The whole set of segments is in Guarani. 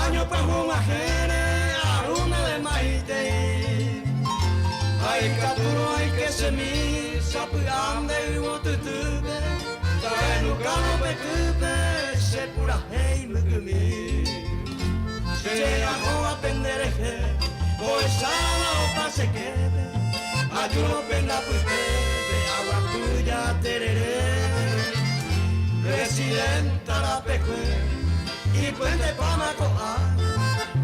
Año pyahu og̃uahẽre aru ndéve maitei. Ha ikatúrõ aike chemi sapy'a nde yvotytýpe, tahendukávo pe kýpe che purahéi mbykymi. Che ahóva pende rehe, pohecháva opa che képe, ajúrõ pende apytépe aguapy jaterere. Presidenta rapekue, ipuentepáma ko'ág̃a,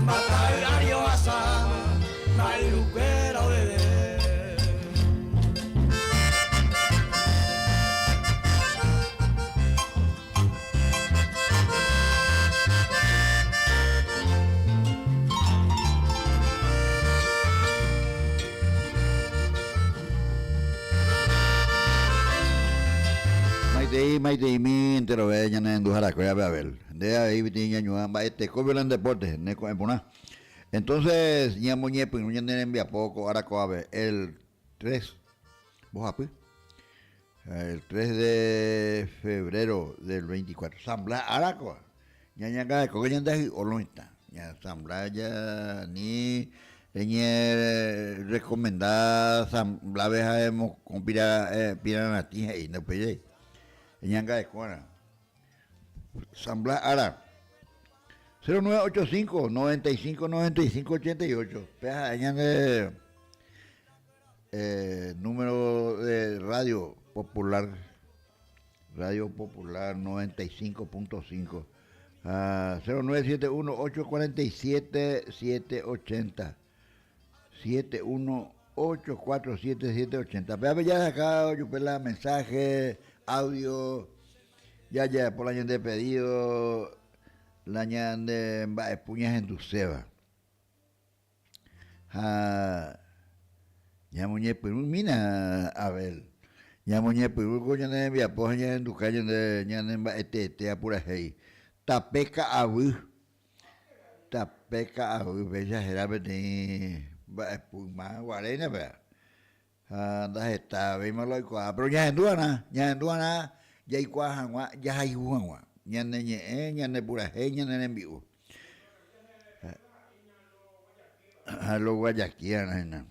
mbatay ári ohasáma, mba'yrukuéra oveve. Maitei, maiteimi enterove ñane renduharakuérape Abel. Nde avei peteĩ ñañuã mba'eteko Violan Deportes, ne ko'ẽ porã. Entonces ñamoñepyrũ ñane rembiapo ko ára ko'ápe, el 3, mbohapy. El 3 de febrero del 24, San Blas ára kóva. Ñañangarekóke ñande ahy'o lo mitã. Ña San Blas ja ni reñe recomenda San Blas ve ha'e mokõ pira piraratĩ he'i nde upéi jey. Eñangarekóva'erã. San Blas ára. 0985 95 95 88. Péa ha'e ñande Número de Radio Popular, Radio Popular 95.5, ha 0971 847 780, 71 847 780. Péape jaheka ojupe la mensaje, audio, jajapo la ñande pedido, la ñande mba'epu ñahenduséva. Ha ñamoñepyrũmína Abel, ñamoñepyrũ ko ñane rembiapo ha ñahenduka ñande ñane mba'eteete apurahéi. Tape ka'aguy, tape ka'aguy péicha héra peteĩ mba'epu yma guaréina péva. Ha ndahetavéima la oikuaa, péro ñahendu va'erã, ñahendu va'erã jaikuaa hag̃ua, jahayhu hag̃ua ñane ñe'ẽ, ñane purahéi, ñane rembi'u. Ha lo Guayaquil va'erã hína.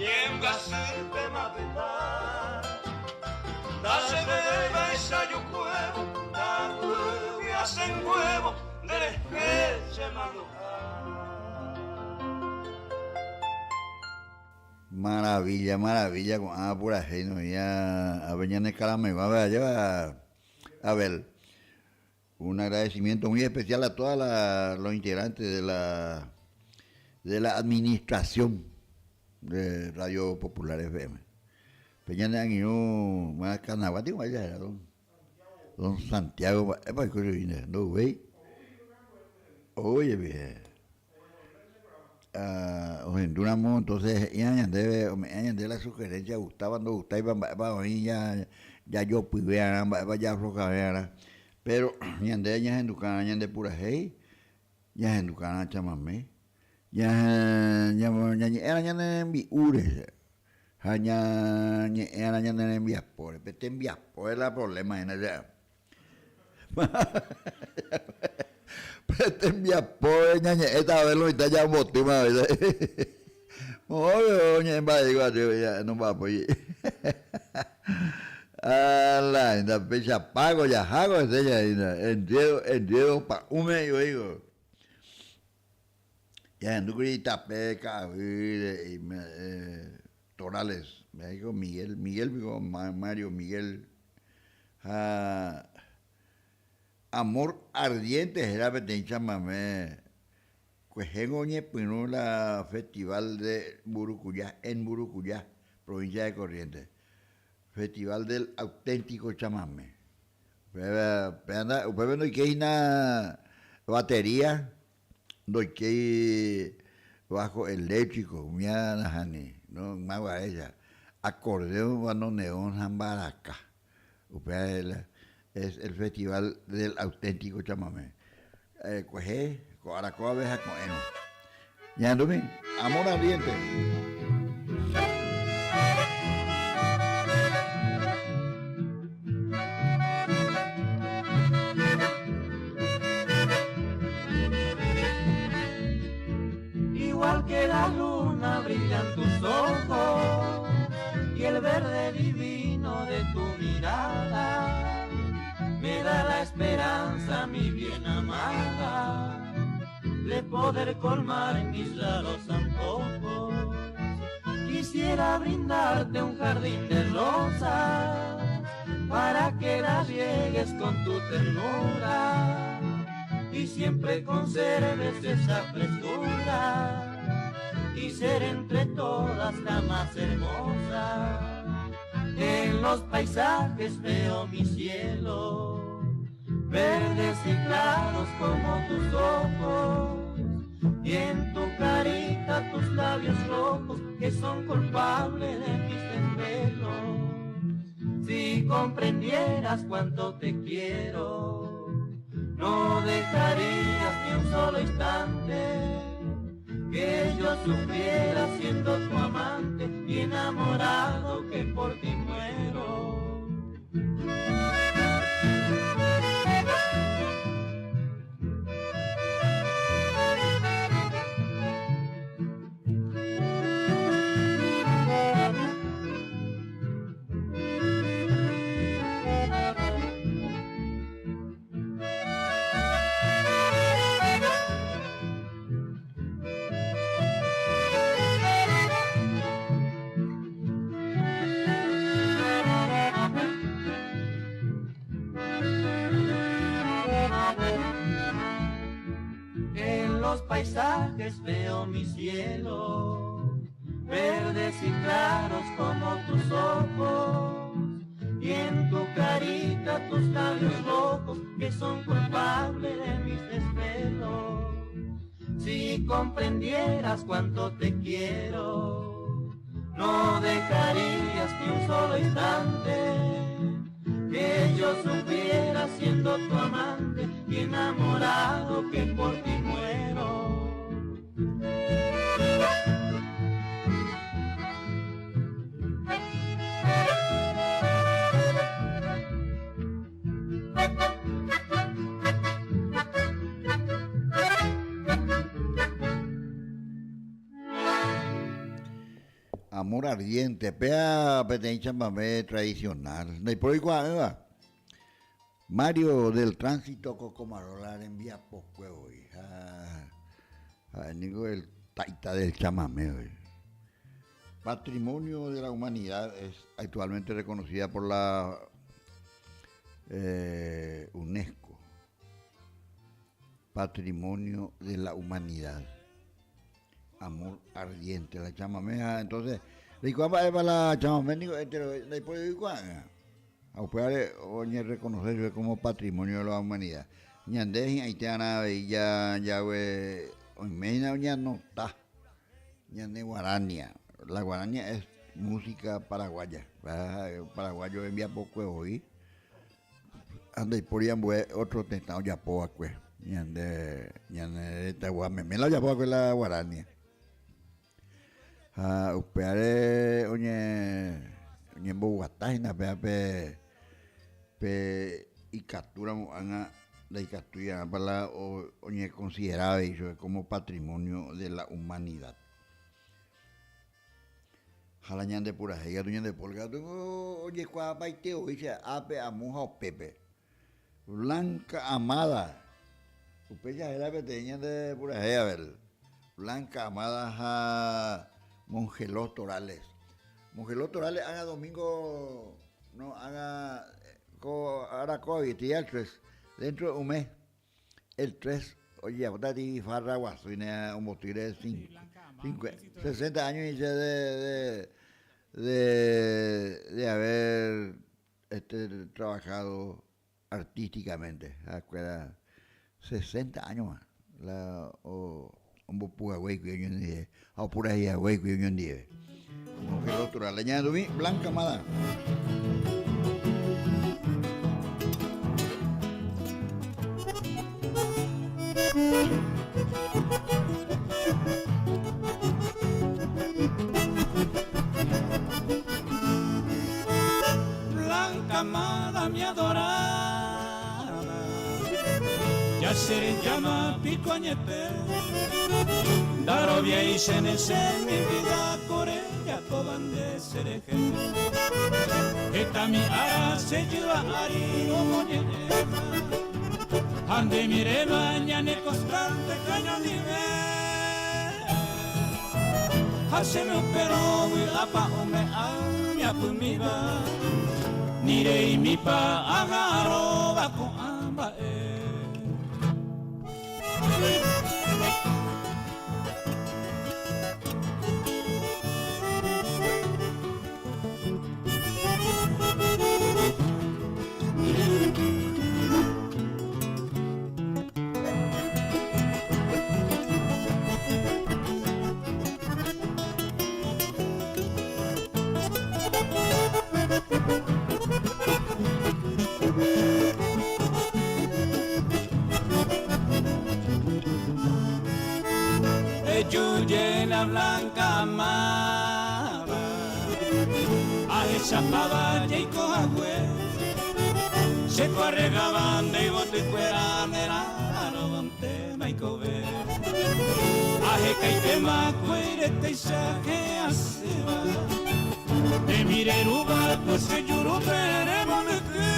Ñembyasýpema pyta Ndachevévaicha jukuévo Ndaguýgui asẽnguévo Nderehe chemandu'a. Maravilla, maravilla ko'ã purahéi noĩva ave ñane karameguãve ajéva Abel. Un agradecimiento muy especial a todos los integrantes de la, de la administración de Radio Popular FM. Pe ñane angirũ Maracanagua tiko mba'éicha héra don, don Santiago mba'épa oiko chugui nde, ndouvéi. Ou jepi héẽ. Ah, ohendúramo entonces he'íva ñandéve, ome'ẽva ñandéve la sugerencia gustáva, ndogustáiva mba'épa oĩ jajopyve'arã, mba'épa jaaflojave'arã. Péro ñande ñahenduka'arã ñande purahéi, ñahenduka'arã chamame, ñañe'ẽ'arã ñane rembi'úre ha ñañe'ẽ'arã ñane rembiapóre. Pe tembiapo es la problema hína che. Pe tembiapo ñañe'ẽta a ver lo mitã jambotýma Moõve oñe'ẽ mba'e iguaty nomba'apói. Ala ndapeichapáko jaháko hese ñaína enriedo enriedo pa'ũme he'i. Ñahendúkuri tape ka'aguýre Torales, Miguel, Miguel piko Mario Miguel Ha Amor Ardiente héra peteĩ chamame kuehéngo oñepyrũ la Festival de Mburukuja en Mburukuja, provincia de Corrientes. Festival del Auténtico Chamame. Upéva, upépe ndoikéi hína batería, ndoikéi bajo eléctrico, umíva nahániri, no yma guaréicha, acordeón, bandoneón ha mbaraka. Upéva es el festival del auténtico chamame. Kuehe, ko ára kóvape ha ko'ẽrõ. Ñahendumi, Amor ardiente. Igual que la luna brillan tus ojos y el verde divino de tu mirada me da la esperanza, mi bien amada, de poder colmar mis raros antojos. Quisiera brindarte un jardín de rosas para que las riegues con tu ternura y siempre conserves esa frescura y ser entre todas la más hermosa. En los paisajes veo mi cielo, verdes y claros como tus ojos, y en tu carita tus labios rojos que son culpables de mis desvelos. Si comprendieras cuánto te quiero, no dejarías ni un solo instante que yo sufriera siendo tu amante y enamorado que por ti muero. En los paisajes veo mi cielo, verdes y claros como tus ojos, y en tu carita tus labios rojos que son culpables de mis desvelos. Si comprendieras cuánto te quiero, no dejarías ni un solo instante que yo sufriera siendo tu amante y enamorado que por ti muero. Amor ardiente, péa peteĩ chambame tradicional, ndaipóri oikuaa'ỹva. Mario del Tránsito Cocomarola rembiapokue voi, ha ha'e niko el taita del chamame voi. Patrimonio de la Humanidad es actualmente reconocida por la UNESCO. Patrimonio de la Humanidad. Amor ardiente la chamame ha entonces reikuaa mba'épa la chamame niko enterove ndaipóri oikuaa'ỹva. Ha upévare oñerreconoce chupe como Patrimonio de la Humanidad. Ñande hi'ãite arã avei jague oime hína oñeanota ñane guarania. La guarania es música paraguaya. Paraguayo rembiapokue voi. Ha ndaipóri ambue otro tetã ojapo va'ekue ñande ñane retãygua meme la ojapo va'ekue la guarania. Ha upévare oñe oñemboguata hína péva pe pe ikatúramo ág̃a ndaikatúi arãpa la oñekonsidera avei chupe como patrimonio de la humanidad. Ha la ñande purahéi katu ñande polka katu ojekuaapaite voi che ápe amo ha upépe. Blanca Amada, upéicha héra peteĩ ñande purahéi Abel. Blanca Amada ha Mongelós Torales. Mongelós Torales ágã domingo, no ágã ko ára kóvagui, día el 3, dentro de un mes. El 3 ojejapóta ti farra guasu ine ombotýre 60 años dice de, de, de, de haber este, trabajado artísticamente. Ha'ekuéra 60 años ma la ombopu hague hikuái oñondive ha opurahéi hague hikuái oñondive. Mujer Ñandumi Blanca Amada. Blanca amada, mi adorada, ya se llama pico añete, Darovia y mi vida corella toban de sereje. Esta mi ara se lleva ari o moñeñema, ande mire mañana constante caño nive. Haseme pero mi apa o me amia pumiba, nire mi pa agarro con amba e. Llena blanca amada, a esa pava y coagüe, se corregaban de bote cuera nera, no maikobe. Aje kaitema cuere te saje aseba, de mireruba pues se yurubere moneke.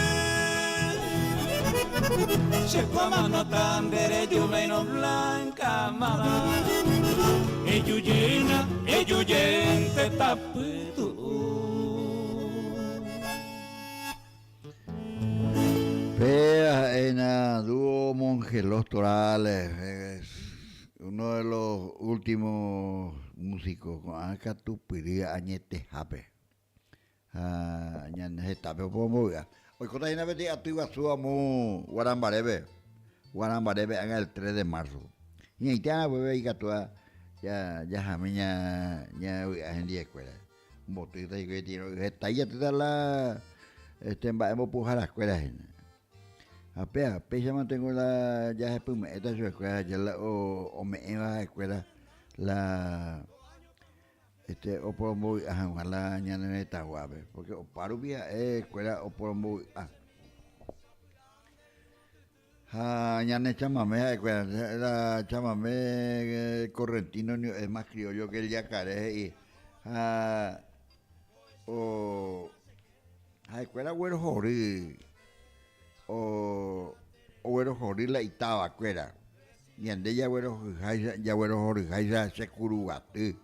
Se no tan derecho blanca amada. Eyuyena, eyuyente taputu. Pea en dúo Mongelos Torales, es uno de los últimos músicos con akatupyry añetehápe. Ha ñane hetápe opombovy'a. Oikóta hína peteĩ aty guasu amo Guarambarépe, Guarambarépe ág̃a el 3 de marzo. Hi'ãite ág̃a upépe ikatúva jahami ñavy'a hendivekuéra. Ombotýta hikuái tiro heta ijatýta la este mba'e mbopuharakuéra hína. Ha péa, péicha mantengo la jahepyme'ẽta chupekuéra ja la ome'ẽva ha'ekuéra la este oporombovy'a hag̃ua la ñane retãguápe, porque opárupi ha'ekuéra oporombovy'a. Ha ñane chamame ha'ekuéra, la chamame correntino ni es más criollo que el yacaré he'i. Ha o ha'ekuéra oguerohory o oguerohory la itavakuéra. Ñande jaguerohoryháicha jaguerohoryháicha che Kuruguaty,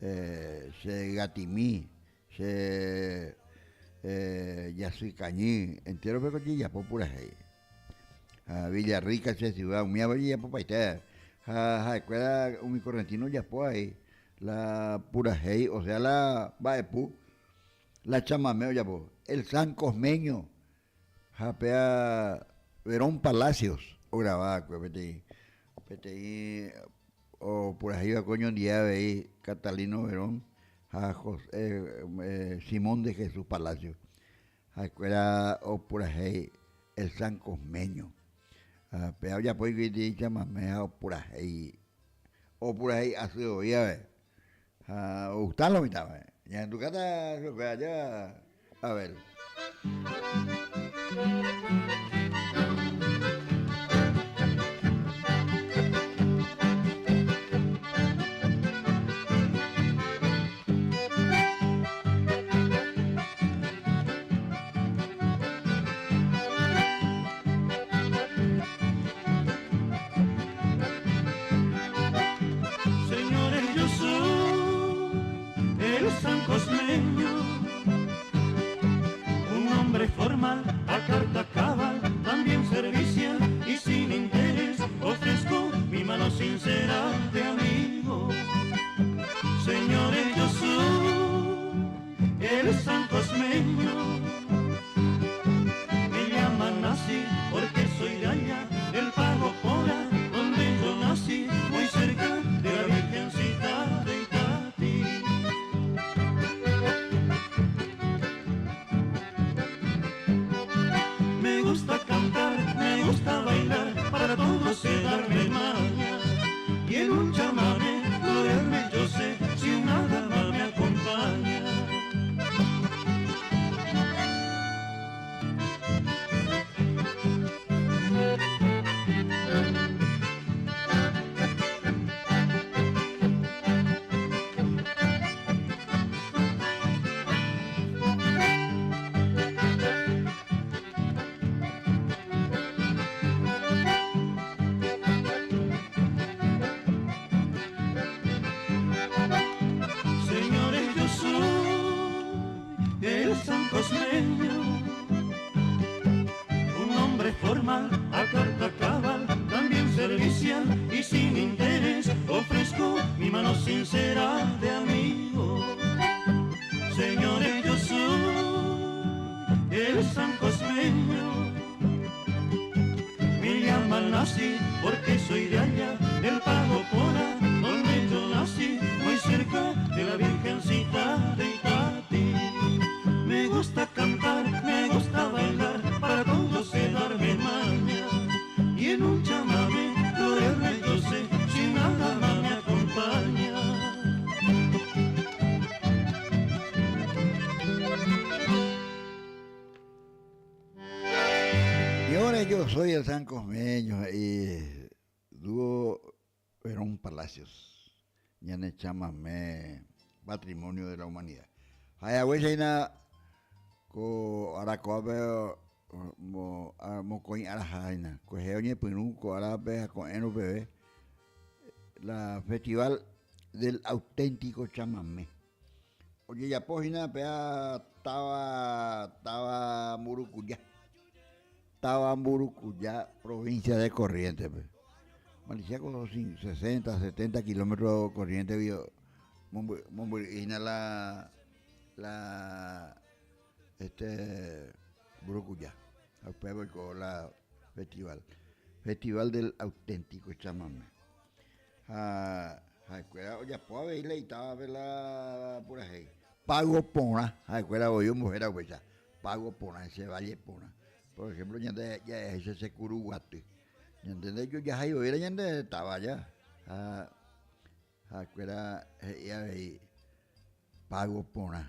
che Ygatimi, che Jasykañy, entérope ko ojejapo purahéi. Ha Villarrica che ciudad, umíva ojejapopaite. Ha ha'ekuéra umi correntino ojapo avei la purahéi, osea la mba'epu, la chamame ojapo. El San Cosmeño ha péa Verón Palacios ograva va'ekue peteĩ, peteĩ opurahéi va'ekue oñondive avei Catalino Verón ha José, Simón de Jesús Palacios. Ha'ekuéra opurahéi El San Cosmeño. Ha péva ojapo hikuái chamame ha opurahéi, opurahéi asy voi ave. Ha ogustán lo mitãme. Ñahendukáta chupe aja, Abel. Señores, yo soy el San Cosmeño, un hombre formal, a carta cabal, también servicial y sin interés, ofrezco mi mano sincera de amigo. Señores, yo soy el San Cosmeño. Me llaman así porque soy de allá, del Pago Pora, donde yo nací, muy cerca de la Virgencita de Itatí. Me gusta cantar, me gusta bailar, para todos sé darme maña. Y en un chamamé, gloriarme yo sé, si una dama me acompaña. Señores, yo soy el San Cosmeño, un hombre formal, a carta cabal, también servicial y sin interés, ofrezco mi mano sincera de amigo. Señores, yo soy el San Cosmeño. Me llaman así porque soy de allá, del Pago Pora, donde yo nací, muy cerca de la Virgencita de Itatí. Me gusta cantar, me gusta bailar, para todos sé darme maña. Y en un chamamé, gloriarme yo sé, si una dama me acompaña. Y ahora yo soy el San Cosmeño y dúo Verón Palacios, ñane chamame patrimonio de la humanidad. Ha haguéicha hína ko arakuápe mokõi araha hína, kuehe oñepyrũ ko árape ha ko'ẽrõ peve la festival del auténtico chamame. Ojejapo hína péva táva táva Mburukuja, táva Mburukuja provincia de Corrientes-pe. Malicia ko 60, 70 kilómetro Corrientes-gui mombyry hína la la este Mburukuja. Ha upéva oiko la festival, festival del auténtico chamame. Ha ha'ekuéra ojapo avei la itávape la purahéi. Pago porã, ha'ekuéra voi ombohéra upéicha, pago porã, che valle porã. Por ejemplo, ñande ja'eháicha che Kuruguaty. Ñande ndaijojahái voíra ñande táva aja. Ha ha'ekuéra he'i avei pago porã.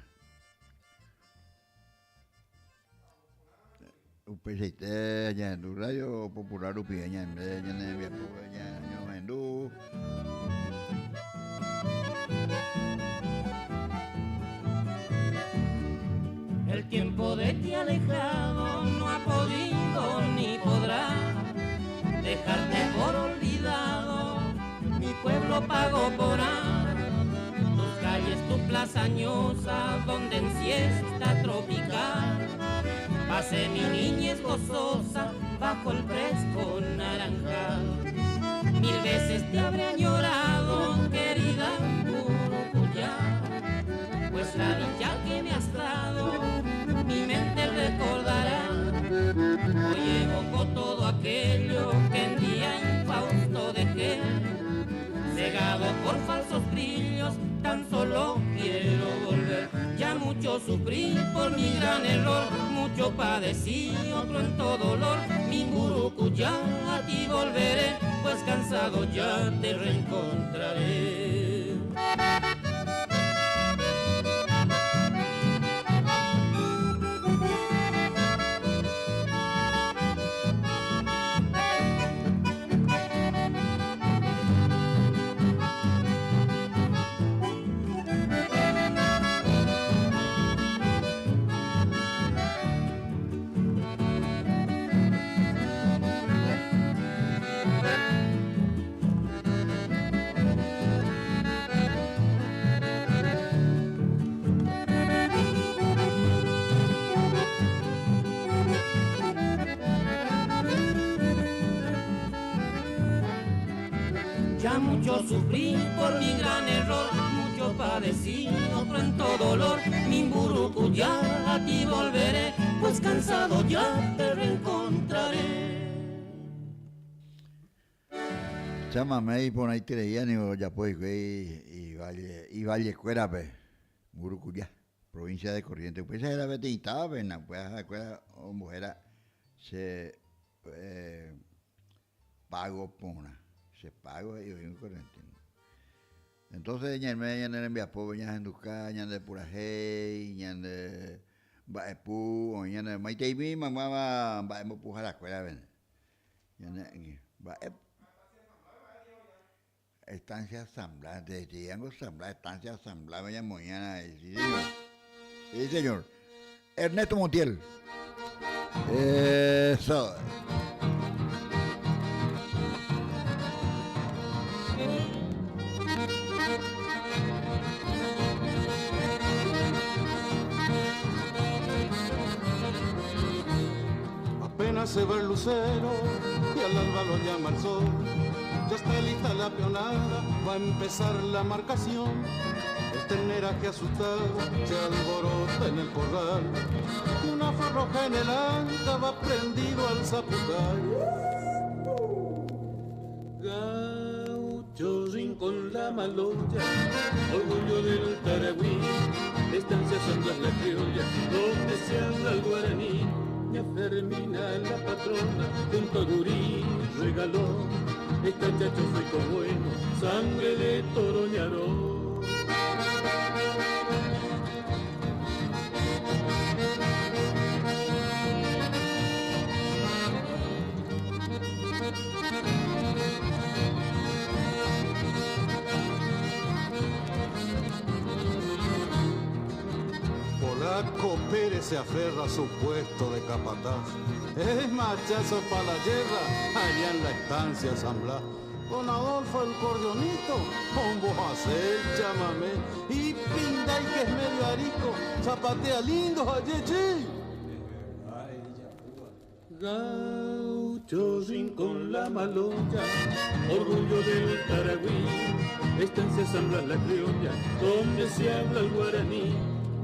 Upeichaite ñahendu Radio Popular rupive ñande ñane rembiapópe ñahendu. El tiempo de ti alejado no ha podido ni podrá dejarte por olvidado. Mi pueblo pagó por tus calles, tu plaza añosa, donde en siesta tropical pasé mi niñez gozosa bajo el fresco naranjal. Mil veces te habré añorado, querida Burucuyá, pues la dicha que me has dado, mi mente recordará. Hoy evoco todo aquello que en día infausto dejé, cegado por falsos brillos, tan solo quiero volver. Ya mucho sufrí por mi gran error, mucho padecí, otro dolor. Mi Mburucuyá, a ti volveré, pues cansado ya te reencontraré. Ya mucho sufrí por mi gran error, mucho padecí, otro dolor. Mi Mburucuyá, a ti volveré, pues cansado ya te reencontraré. Chamame iporãitereía ningo ojapo hikuái ivalle ivallekuérape Mburucuyá, provincia de Corrientes. Upéicha héra peteĩ távape hína, upéva ha'ekuéra ombohéra che pago porã, che pago he'i oĩ correntino. Entonces ñaime ñane rembiapópe ñahenduka ñande purahéi, ñande mba'epu, oĩ ñane maiteimi maymáva mba'e mbopuharakuérape ñane mba'e Estancia San Blas, decíango San Blas, Estancia San Blas, ñamoĩ'arã, sí señor, sí señor. Ernesto Montiel. Eso. Apenas se va el lucero y al alba lo llama el sol. Ya está lista la peonada, va a empezar la marcación. El terneraje asustado se alborota en el corral. Una flor roja en el anca va prendido al zapucay. Gaucho rincón la maloya, orgullo del Taragüí, estancia San Blas la criolla, donde se habla el guaraní. Ña Fermina la patrona, junto a gurí regaló, esta chacho rico bueno, sangre de toroñaró. Polaco Pérez se aferra a su puesto de capataz. Es machazo pa' la yerra allá en la estancia San Blas. Don Adolfo el cordionito, con voz hace el chamamé. Y Pinday que es medio arico, zapatea lindo ayechi. Gaucho rincón la maloya, orgullo del Taragüí, estancia San Blas la criolla, donde se habla el guaraní.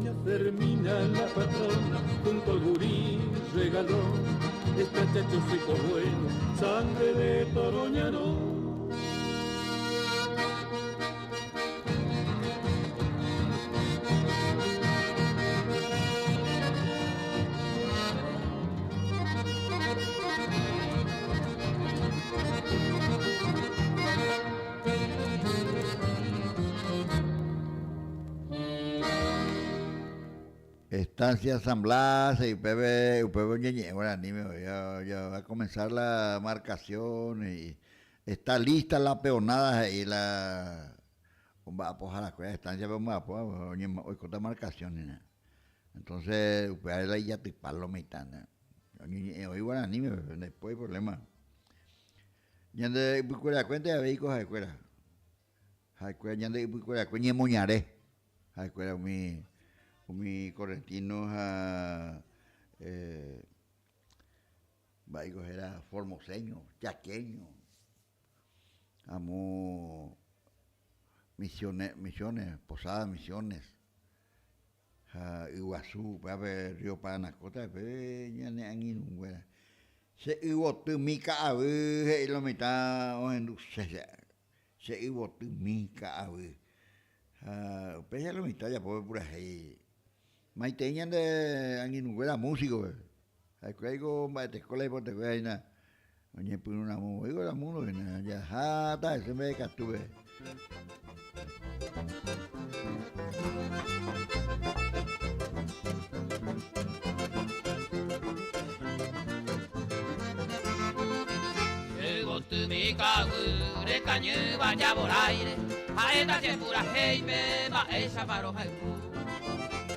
Ña Fermina la patrona, junto al gurí regaló, esta chacho rico bueno, sangre de toroñaró. Estancia San Blas y upépe upépe oñeñe'ẽ guaraníme ya, ya va a comenzar la marcación y está lista la peonada he'i la omba'apoharakuéra estancia-pe omba'apóva oikóta marcación hína. Entonces upévare la ijatypa lo mitã. Oñeñe'ẽ voi guaraníme, ndaipóri problema. Ñande ypykuerakuénte avei ko ha'ekuéra. Ha'ekuéra ñande ypykuerakue ñemoñare. Ha'ekuéra umi umi correntino ha eh, mba'éiko héra formoseño, chaqueño, amo Misiones, Misiones, Posadas Misiones ha Yguasu, upévape Río Paranakóta pe ñane angirũnguéra. Che yvotymi ka'avy he'i lo mitã ohenduse che, che yvotymi ka'avy. Ha upéicha lo mitã ojapo pe purahéi. Maitei ñande angirũnguéra músico-pe. Ha'ekuéra niko mba'eteko la iportekuéra hína oñepyrũ ramo voi ko la mundo hína jaháta hese mbeguekatúpe. Yvotymi ka'aguy rekañýva javoráire, ha'éta che purahéipe mba'éichapa rohayhu.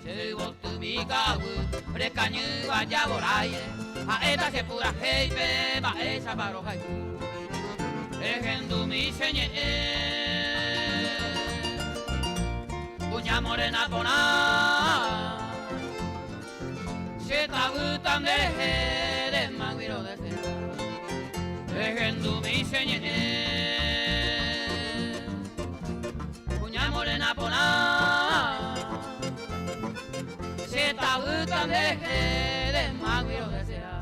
Che yvotymi ka'aguy rekañýva javoráire, ha'éta che purahéipe mba'éichapa rohayhu. Ehendumi che ñe'ẽ, kuña morena porã. Che tavýta nde rehe remagui rodesea. Ehendumi che ñe'ẽ, kuña morena porã. Che tavýta nde rehe remagui rodesea.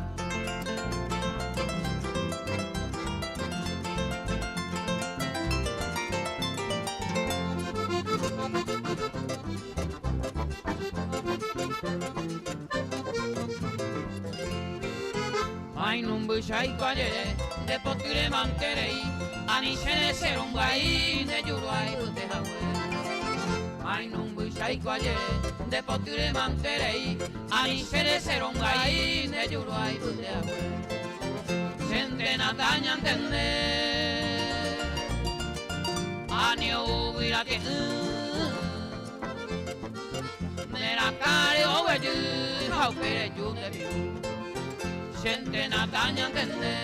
Mainumbychaiko ajere nde potyre manterei, ani chéne che rombyai nde juru aipyte hague. Mainumbychaiko ajere nde potyre manterei, ani chéne che rombyai nde juru aipyte hague. Chéntena tañantende, ani ou vyratie'ỹ. Ne rakãre oguejy ha upe reju nde piru. Chéntena tañantende,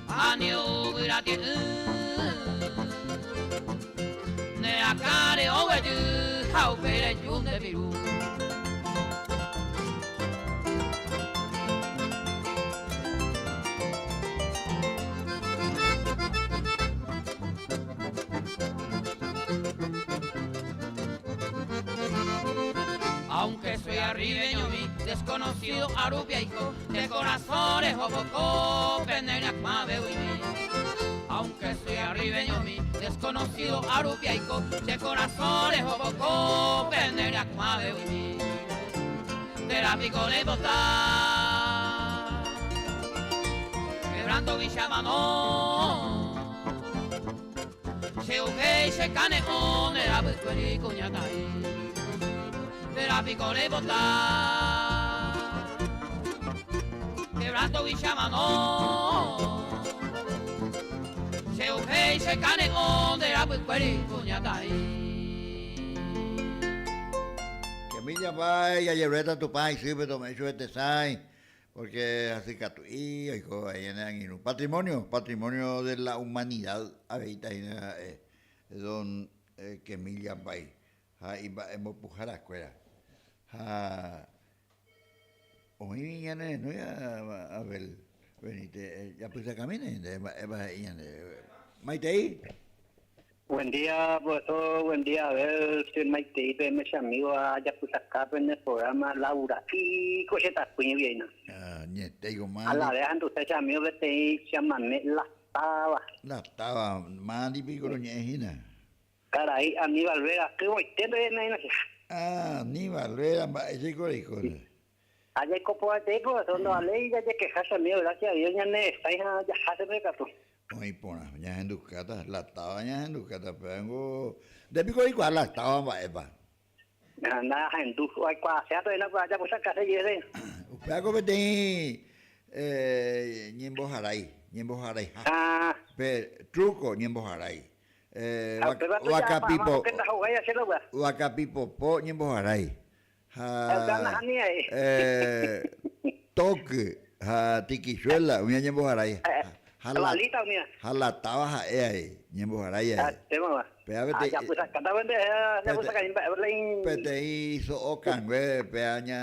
ani yvyratie'ỹ. Ne akãre oguejy ha upe reju nde piru. Aunque soy arribeño mi desconocido arupiaico, de corazones jobocó, Aunque soy arribeño mi desconocido arupiaico, de corazones jobocó, Terápico le botá, quebrando mi chamano. Che uhéi che kane'õ nde rapykuéri kuñataĩ, nde rapiko reipota. Quebrantogui che amano. Che uhéi che kane'õ nde rapykuéri kuñataĩ. Che milla mba'e jajeruréta Tupã isýpe tome'ẽ chupe tesãi. Porque hasykatu'i oiko vai ñane angirũ. Patrimonio, patrimonio de la humanidad aveíta hína ha'e don Kemilla Mbay ha imba'e mbopuharakuéra. Ha oĩ ñane renói Abel Benítez japysakamíne nde mba'épa he'i ñandéve. Maitei. Buen día, profesor. Buen día, Abel. Che maitei peẽme che amigo ha ajapysaka pene programa Laura'i ko che takuĩ guiéina. Añetéiko A la vez ahenduse che amigo peteĩ chamame La Táva. La Táva, mávandi piko roñe'ẽ hína? Karai Aníbal Vera, kyvoite ndéve hína che. Ah, Aníbal Vera, mba'éichaiko reiko nde? Ha jaiko porãitei profesor, ndovaléi jajekeha che amigo, gracias a Dios ñane resãi ha jaha chupe katu. Oĩ porã, ñahendukáta, la táva ñahendukáta, pévango nde piko reikuaa la táva mba'épa? Na ahendu, aikuaaséva peve na ajapochaka che jehe. Upévako peteĩ ñemboharái, ñemboharaiha. Pe truco ñemboharái. Eh, Ha upéva tuicha vakapi apa'ãva pórke ndahogái che rogua. Vakapi popo ñemboharái. Ha upéva Ha nahániri avei. eh, toky ha tikichuéla umíva ñemboharái. Eh, Ha la balita umíva. ha la táva ha'e avei ñemboharái Ha avei. témava. Péva Ha peteĩ japysakáta pende pete japysakami mba'e la peteĩ so'o kangue péva ña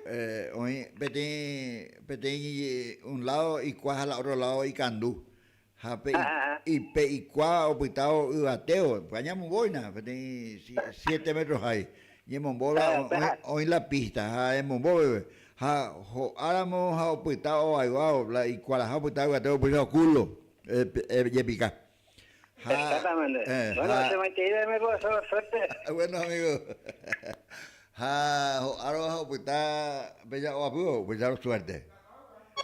Eh, oĩ peteĩ peteĩ un lado ikua ha la otro lado ikandu. Ha pe ipe ikua opytávo yvatévo, pe añamombóina peteĩ siete metros hái. Ñemombóva oĩ la pista ha emombo peve. Ha ho'áramo ha opyta ovayvávo, la ikuaraha opyta yvatévo upéicha oculo jepika. Ha, Exactamente. eh, Bueno, ha, se mantiene profesor, suerte. Bueno, amigo. Ha ho'árõ ha opyta péicha oapývo, upéicharõ suerte.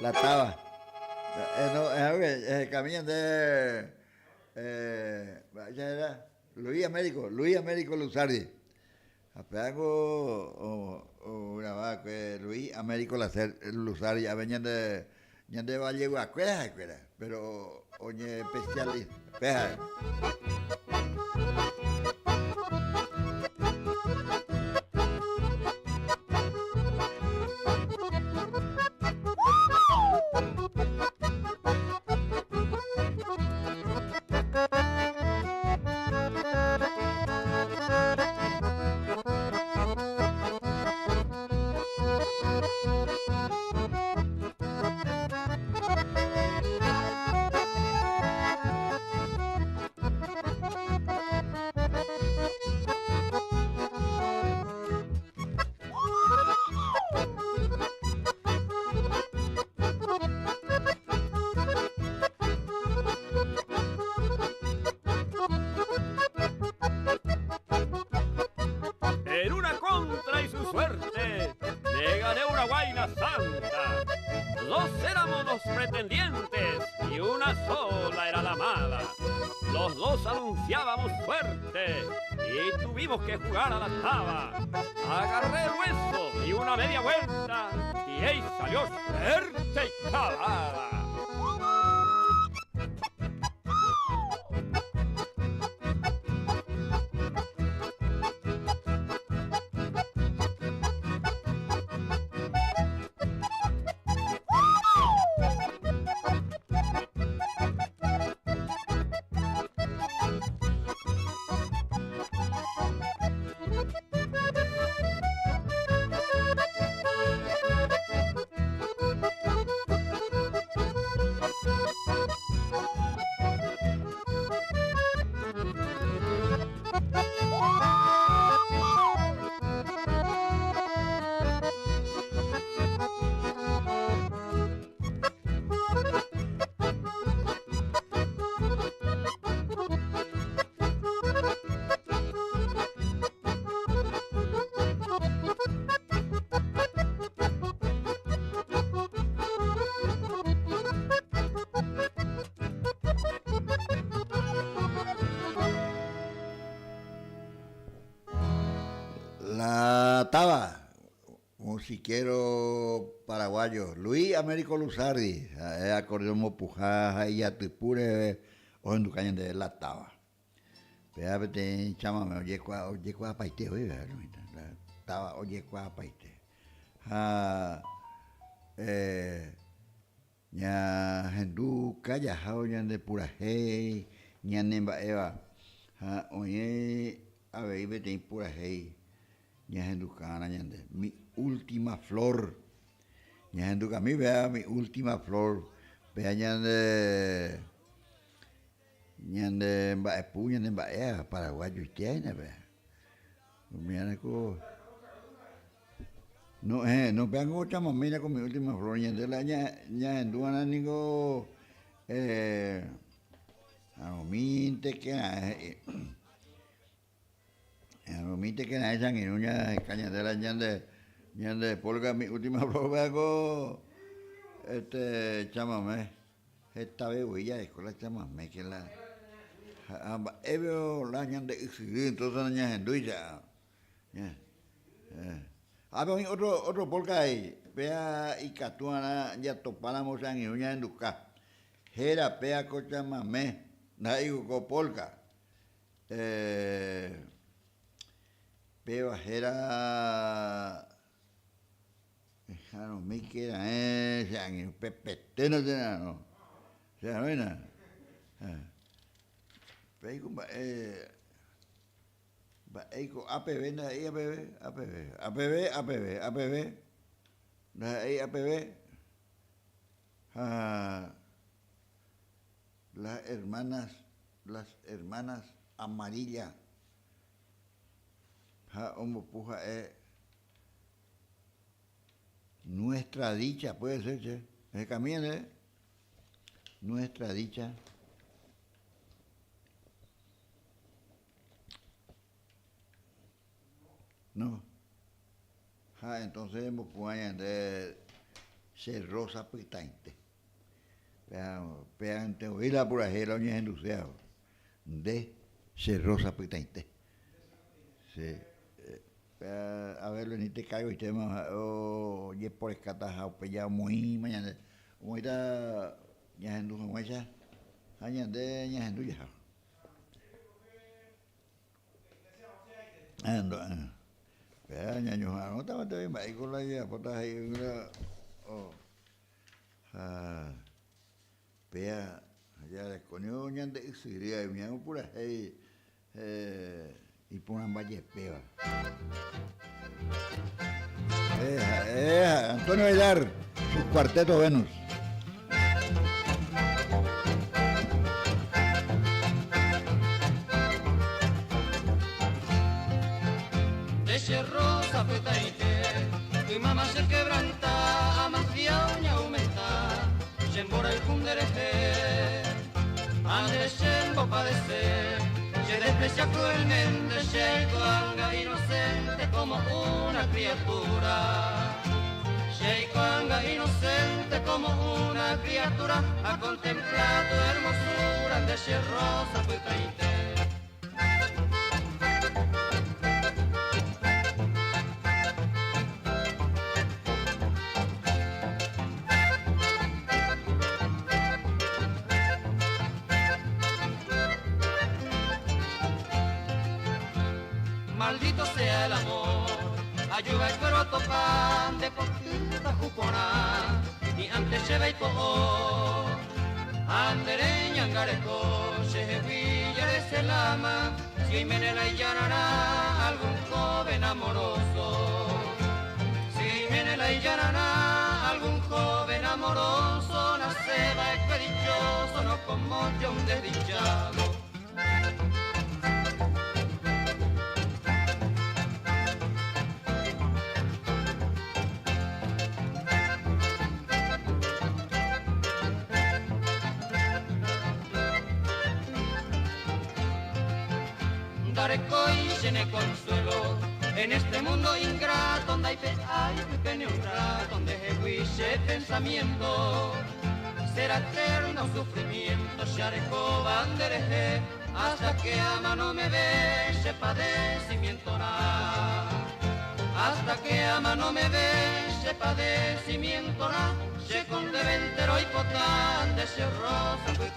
La táva. Eh, no, eh, ehekami ñande eh, mba'éicha héra? Luis Américo, Luis Américo Luzardi. Ha pévango ograva va'ekue Luis Américo Luzardi ave ñande ñande valleguakuéra ha'ekuéra, pero oñeespecializa péa. En una contra y su suerte, le gané una guaina santa. Dos éramos los pretendientes y una sola era la amada. Los dos anunciábamos suerte y tuvimos que jugar a la taba. Agarré el hueso y una media vuelta y ahí salió suerte y cavada. La táva, musiquero paraguayo, Luis Américo Luzardi, ha'e acordeón mopuha ha ijatypu reheve ohenduka ñandéve la táva. Péva peteĩ chamame ojekuaa ojekuaapaite voi la táva ojekuaapaite. Ha eh, Ñahenduka jahávo ñande purahéi ñane mba'éva ha oĩ avei peteĩ purahéi ñahenduka'arã ñande, Mi última flor. Ñahendukami péva mi última flor, péva ñande ñande mba'epu ñane mba'éva paraguayoite hína péva. Umíva niko No, eh, no peango chamamína con mi última flor ñande la ñahendu va'erã niko eh, aromínte que aromínte que che angirũ ñaheka ñande la ñande ñande polka mi última flor peango este chamame hetave voi jareko la chamame que la ha mba'épe la ñande ysyry entonces nañahendúicha. Ápe oĩ ótro ótro polka he'i, péa ikatu va'erã jatopáramo che angirũ ñahenduka. Héra péa ko chamame. Ndaha'éi ko polka. Eh, péva héra Eha'arõmíke raẽ che angirũ pepete nachera'arõ. Chera'arõina. Péiko mba'e mba'éiko APV ndaha'éi APV, APV, APV, APV, APV, ndaha'éi APV. Ha las hermanas, las hermanas amarilla ha ombopu ha'e Nuestra dicha, puede ser, che. Ehekami ñandéve. Nuestra dicha. No. Ha entonces embopu'ã ñande che rosa pytãite. Péa voi la purahéi la oñehenduséva. Nde che rosa pytãite. Sí. A ver, ni te caigo itéma ojeporekáta ha upe ja omoĩma ñande omoĩta ñahendu hag̃uáicha ha ñande ñahendu jaha. Péa ñañoha'arõta gueteri mba'éiko la jajapóta he'i la ha péa jarekónio ñande ysyry umi purahéi Iporãmba jepéva. Antonio Aguilar, su cuarteto Venus. De rosa petaite, y mamá se quebranta, amasía uña aumenta, se el cundereje, ande sembo padecer, se desprecia cruelmente, se anga inocente como una criatura. Anga inocente como una criatura, ha contemplado hermosura de rosa petaite. Maldito sea el amor, ayuda el cuero topan de poquita jupona, y antes se ve y po andere ñangareco, se villa de selama, si menela y llanará algún joven amoroso. Si menela y llanará algún joven amoroso, nace va dichoso, no como yo un desdichado. Daré coy consuelo en este mundo ingrato donde hay ay pene un rato donde juicio pensamiento será eterno sufrimiento xareco bandereje hasta que ama no me ve ese padecimiento na hasta que ama no me ve ese padecimiento na se con entero y potán de ese rosa pues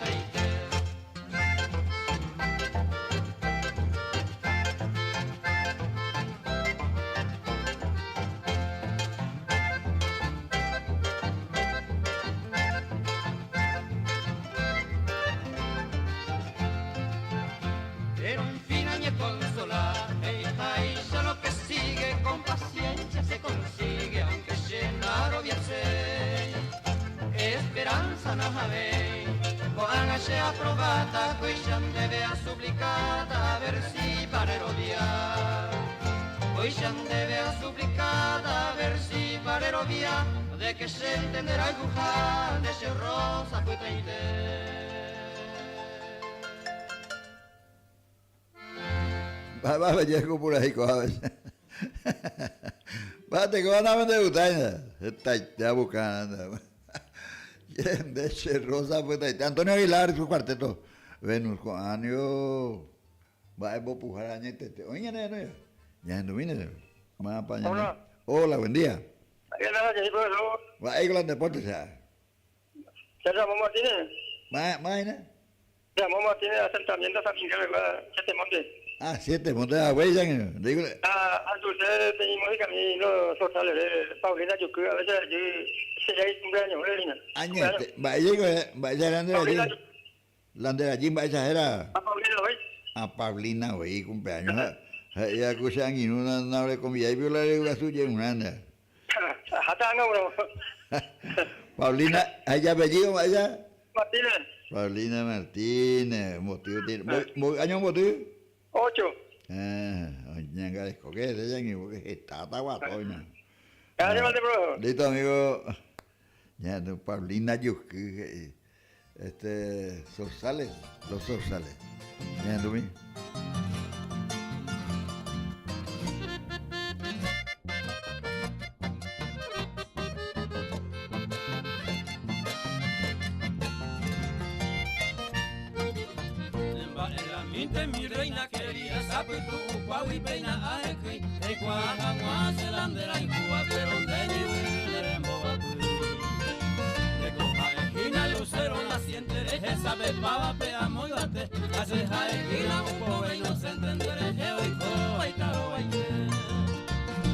Pero en fin añe consolar, hija, lo que sigue, con paciencia se consigue, aunque llenar obviase. Esperanza no habe, se aprobata, cuixan debe a suplicata, a ver si para erodiar. Cuixan debe a suplicata, a ver si para erodiar, de que se entenderá el de ese rosa fue Va, va, llego por ahí, coja. Va, te van a vender gustar. Está buscando. De Rosa, pues, Antonio Aguilar, su cuarteto. Venus con año. Va a empujar a ñete. Oye, no, no, ya no viene. Hola. Hola, buen día. Va ahí con los deportes, ya. Ramón Martínez. Ma, ma, Ramón Martínez, asentamiento San Miguel pegua, Siete Montes. Ah, Siete Montes haguéicha ngeno. Ndéiko. Ah, anduse peteĩ música mi los Zorzales re, Paulina Juky, a veces allí sería icumpleaños hína. Añete, mba'éichaiko, mba'éicha la nde rajy? La nde rajy mba'éicha héra? A Paulina voi. A Paulina voi icumpleaños ha ha'éva ku che angirũ naorekonviái piko la ryguasu je'urã nde. Aháta ág̃a bro. Paulina, ha ijapellído mba'éicha? Martínez. Paulina Martínez, omboty peteĩ, mboy áño omboty? Ocho. Héẽ, oñangarekóke hese che angirũ porque heta taguato oĩma. Gracias, mante, profesor. Listo, amigo. Ñahendu Paulina Juky he'i este Zorzales, los Zorzales. Ñahendumi. Mba'eramínte mi reina querida sapytu'ukuágui péina ahekýi reikuaa hag̃ua che la nde rayhúva péro nde jyvy ne remboguapy. Ndeko ha'e hína lucero naciente rehesapepáva pe amo yvate ha che ha'e hína un pobre inocente nde rehe oikóva itarovaite.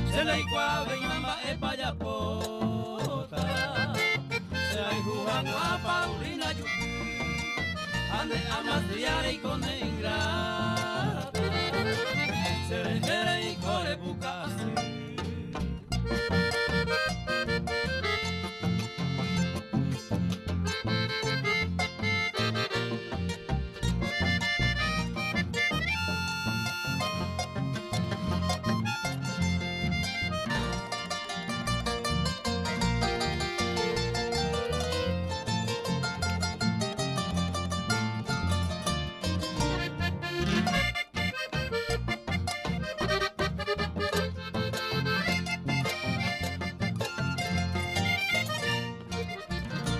Che ndaikuaavéima mba'épa japóta che hayhu hag̃ua Paulina Juky ha nde amasdía reiko ne ingrata che rehe reiko repuka asy.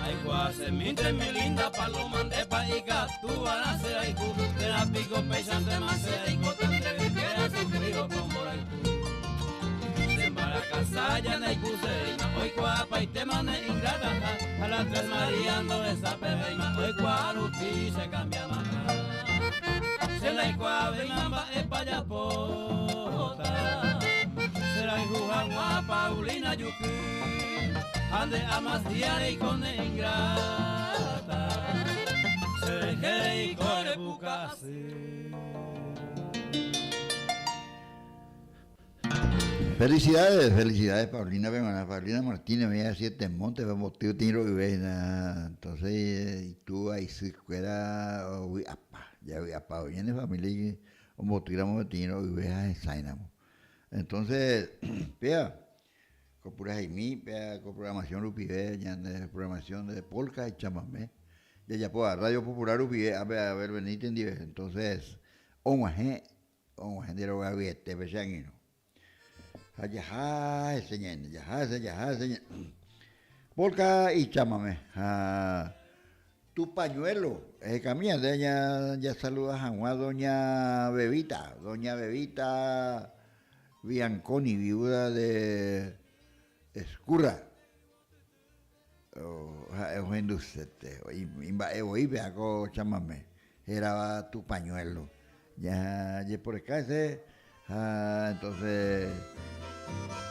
Aikuaasemínte mi linda paloma ndépa ikatuva'erã che rayhu térã piko péichantema che aikóta nde ykére asufrívo ko mborayhu. Che mbarakasája ndaikusevéima oikuaapaitéma ne ingrataha ha la Tres María ndohesapevéima oikuaa rupi che kambiamaha. Che ndaikuaavéima mba'épa japóta che rayhu hag̃ua Paulina Juky ha nde amas día reiko ne ingrata che rehe reiko repuka asy. Felicidades, felicidades Paulina pe g̃uarã, Paulina Martínez oĩva Siete Montes pe omboty peteĩ ro'yve hína, entonces itúva isy kuéra ovy'apa, javy'apa voi ñane familia ombotýramo peteĩ ro'yve ha hesãiramo. Entonces péva ko puraheimi, péva ko programación rupive ñande programación de polka y chamamé jajapóva Radio Popular rupive ápe Abel Benítez ndive, entonces og̃uahẽ Og̃uahẽ nde rogaguietépe che angirũ. Ha jaha hese ñaime, jaha hese, jaha hese ñaime. Polka ichámame ha tu pañuelo ehekami ñande jasaluda hag̃ua doña Bebita, doña Bebita Bianconi, viuda de Escurra. Ha'e ohendusete, imba'e voi pe ako chamame, hérava tu pañuelo. Jajeporeka hese ha entonces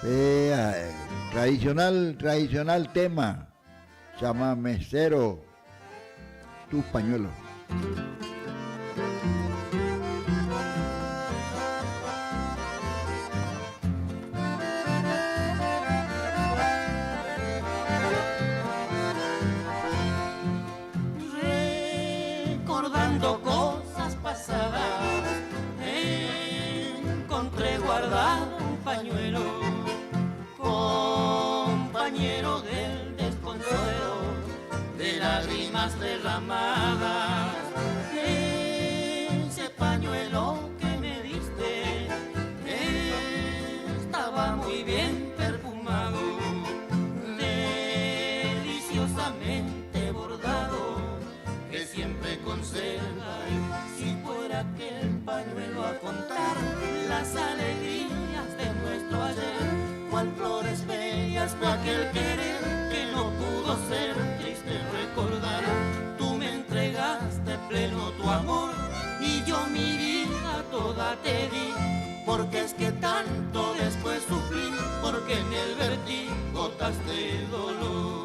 pe ha'e tradicional, tradicional tema, chamamecero, tu pañuelo. Recordando cosas pasadas, encontré guardado un pañuelo, compañero del desconsuelo de lágrimas derramadas. Ese pañuelo que me diste estaba muy bien perfumado, deliciosamente bordado, que siempre conservaré. Si fuera aquel pañuelo a contar las alegrías de nuestro ayer, cual flores bellas fue aquel querer que no pudo ser triste recordar. Tú me entregaste pleno tu toda te di. Porque es que tanto después sufrí, porque en él vertí gotas de dolor.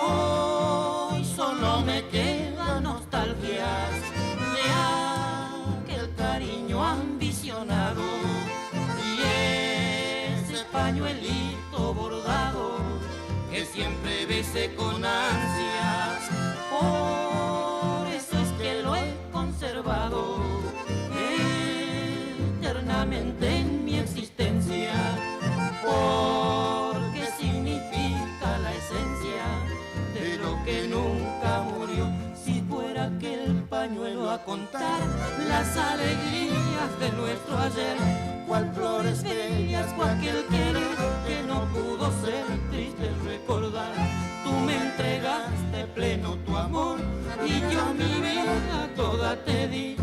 Hoy solo me quedan nostalgias de aquel cariño ambicionado y ese pañuelito bordado que siempre besé con ansias. Por eso es que lo he conservado eternamente en mi existencia, porque significa la esencia de lo que nunca murió. Si fuera aquel pañuelo a contar las alegrías de nuestro ayer, cual flores bellas, cual aquel querer que no pudo ser, triste recordar. Tú me entregaste pleno tu amor y yo mi vida toda te di,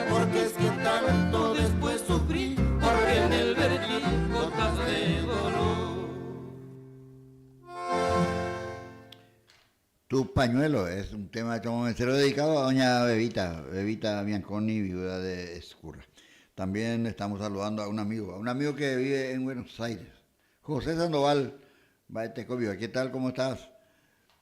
porque es que tanto después sufrí, porque en él vertí gotas de dolor. Tu pañuelo es un tema de chamamecero dedicado a doña Bebita, Bebita Bianconi, viuda de Escurra. También estamos saludando a un amigo que vive en Buenos Aires, José Sandoval Baetecobio. ¿Qué tal? ¿Cómo estás?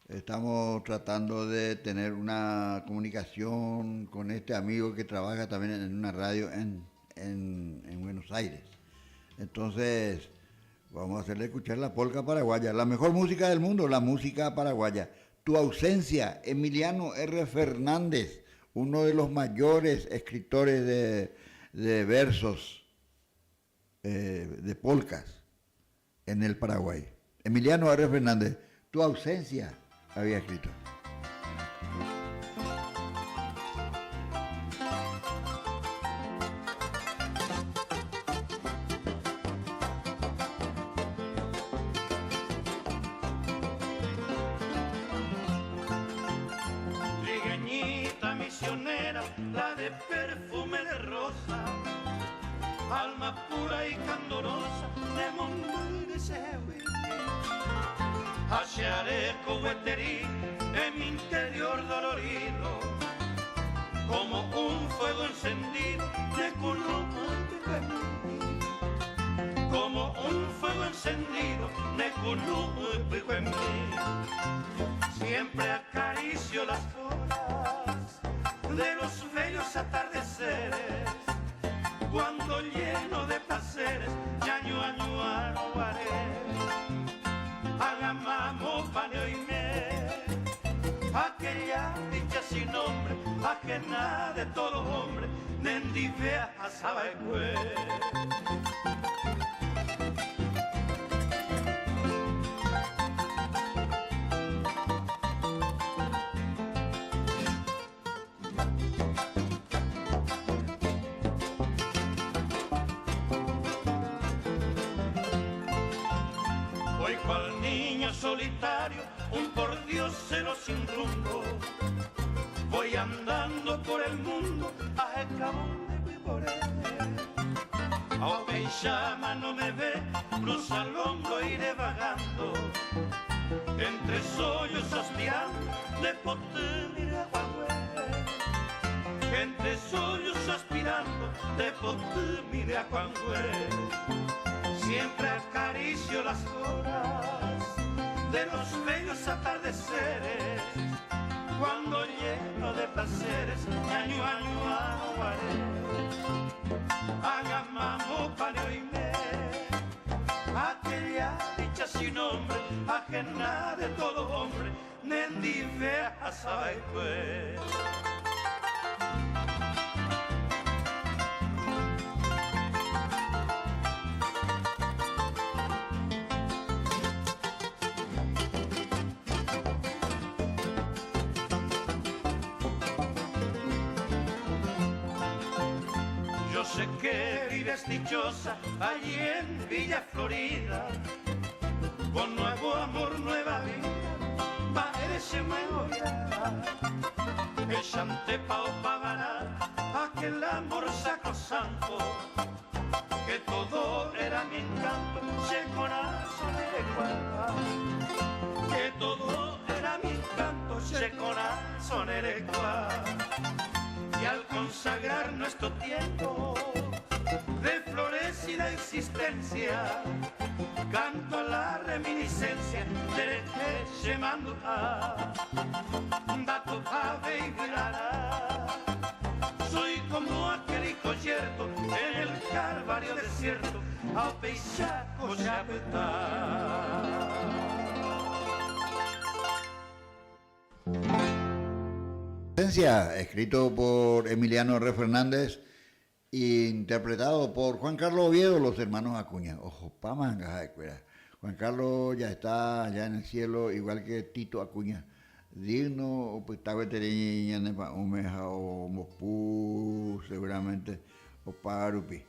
Estamos tratando de tener una comunicación con este amigo que trabaja también en una radio en Buenos Aires. Entonces, vamos a hacerle escuchar la polca paraguaya, la mejor música del mundo, la música paraguaya. Tu ausencia, Emiliano R. Fernández, uno de los mayores escritores de versos, de polcas en el Paraguay. Emiliano R. Fernández, Tu ausencia había escrito. Trigueñita misionera, la de perfume de rosa, alma pura y candorosa, de mundo y de Seúl. Hacia coheterí en mi interior dolorido, como un fuego encendido de color de mí, como un fuego encendido de color de mí. Siempre acaricio las horas de los bellos atardeceres, cuando lleno de placeres, ñaño, año, año, Hagamamo, paneo y me, aquella dicha sin nombre, ajena de todo hombre, nendivea a sabaecue. Voy cual niño solitario, un por diosero sin rumbo. Voy andando por el mundo, a el cabo de por él. A llama no me ve, cruza el hombro, iré vagando. Entre sollozos aspiando, de poder ir a Juan. Entre sollozos aspirando, de poder ir a Juan. Siempre acaricio las horas de los bellos atardeceres, cuando lleno de placeres, año, año, aguaré. Hagamamo, paneo y me, aquella dicha sin nombre, ajena de todo hombre, nendivea a sabaecue. Yo sé que vives dichosa allí en Villa Florida, Con nuevo amor, nueva vida, mba'ére che myegovia. Echantepa opagará aquel amor sacrosanto, que todo era mi encanto, che korasõ rerekua. Que todo era mi encanto, che korasõ rerekua. Y al consagrar nuestro tiempo de florecida existencia, canto a la reminiscencia nderehe che mandu'a, ndatopavéi vy'arã. Soy como aquel hijo yerto en el Calvario desierto, ha upéicha ko che apyta. Escrito por Emiliano R. Fernández, interpretado por Juan Carlos Oviedo, los hermanos Acuña. Ohopa manga ha'ekuéra. Juan Carlos ya está allá en el cielo, igual que Tito Acuña. Digno opyta gueteri ñane pa'ũme ha ombopu seguramente opa rupi.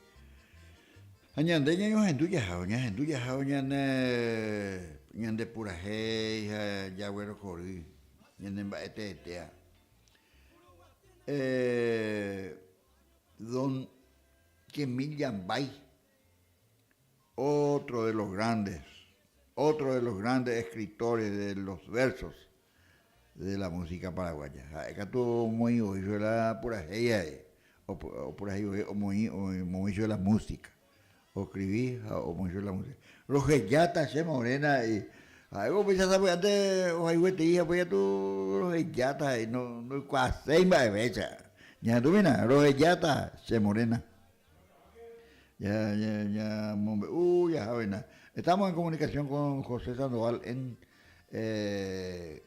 Ha ñande ñañohendu jahávo, ñahendu jahávo ñane ñande purahéi ha jaguerohory ñane mba'e teetéa. Don Kemil Yambay, otro de los grandes, otro de los grandes escritores de los versos de la música paraguaya. Ha'e katu omoĩ voi chupe la purahéi ha'e, opurahéi voi omoĩ omoĩ chupe la música, oescribi ha omoĩ chupe la música. Rohejáta che morena he'i, ha'éko upéicha sapy'ánte ohayhueterei ha upéi katu rohejáta he'i, ndoikuaaséi mba'evéicha. Ñahendumína, rohejáta che morena. Ya, ya, ya, mombe'u jahávaina. Estamos en comunicación con José Sandoval en, eh,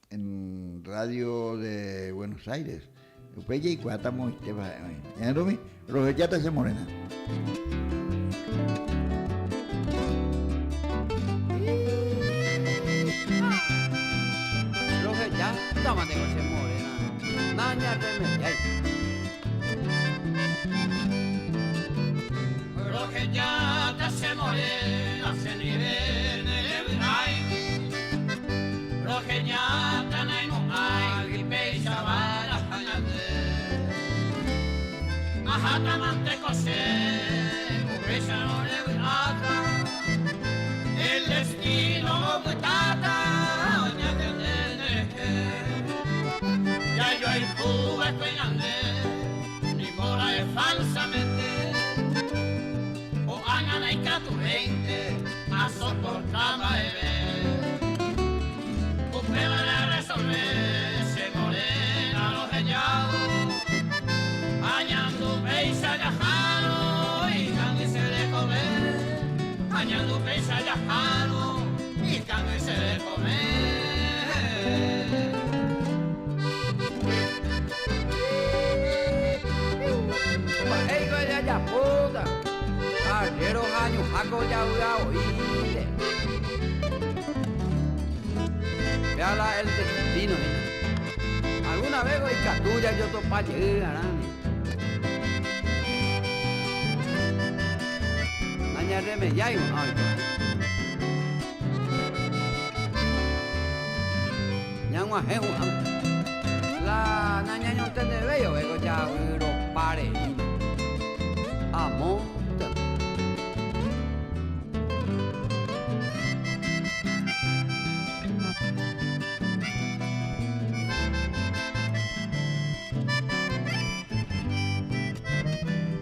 en Radio de Buenos Aires. Upéi jaikuaáta moõitépa ha'e oĩ. Ñahendumi, rohejáta che morena. Rohejáta mante ko che morena. Nañarremediái. Rohejáta che morena che ndive nerevy'ái. Rohejáta naimo'ãigui péicha varaha ñande. Aháta mante ko che upéicharõ revy'áta. El destino opytáta oñatende nderehe. Jajoayhu va'ekue ñande nimbora'e falsamente. Ko'ág̃a ndaikatuvéinte asoporta mba'eve. Upévare arresolve che morena rohejávo. Añandu péicha jahárõ ikangy che rekove. Añandu péicha jahárõ ikangy che rekove. Mba'éiko jajapóta, arriéro ha ñuhã ko javy'a oĩnte. Péa la el destino hína. Alguna vez ko ikatu jajotopa jey arãmi. Nañarremediái mo'ã oiko hína. Ñag̃uahẽ hu'ãme. La nañañontendevéi ove ko javyropa reíma. Amo.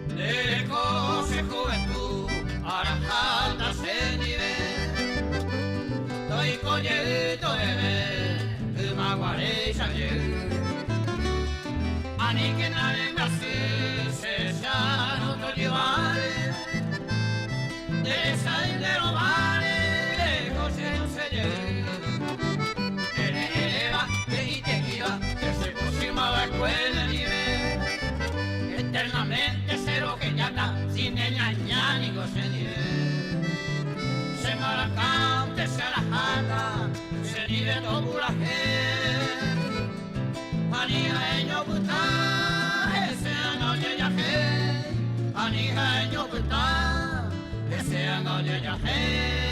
Ndereko che juventud araháta chendive, toiko jey toveve ymaguaréicha jey. Aníkena rembyasy che rechárõ tojyváre, nde resay nde rováre reho che rosẽ jey. Ere eréva he'i te'íva che chepochýma va'ekue nendive, eternamente che rohejáta si ne ñaña niko chendive. Che marakãnte che araháta chendive topurahéi. Ani ha'eño pytã hese anga ojejahéi, ani ha'eño pytã hese anga ojejahéi.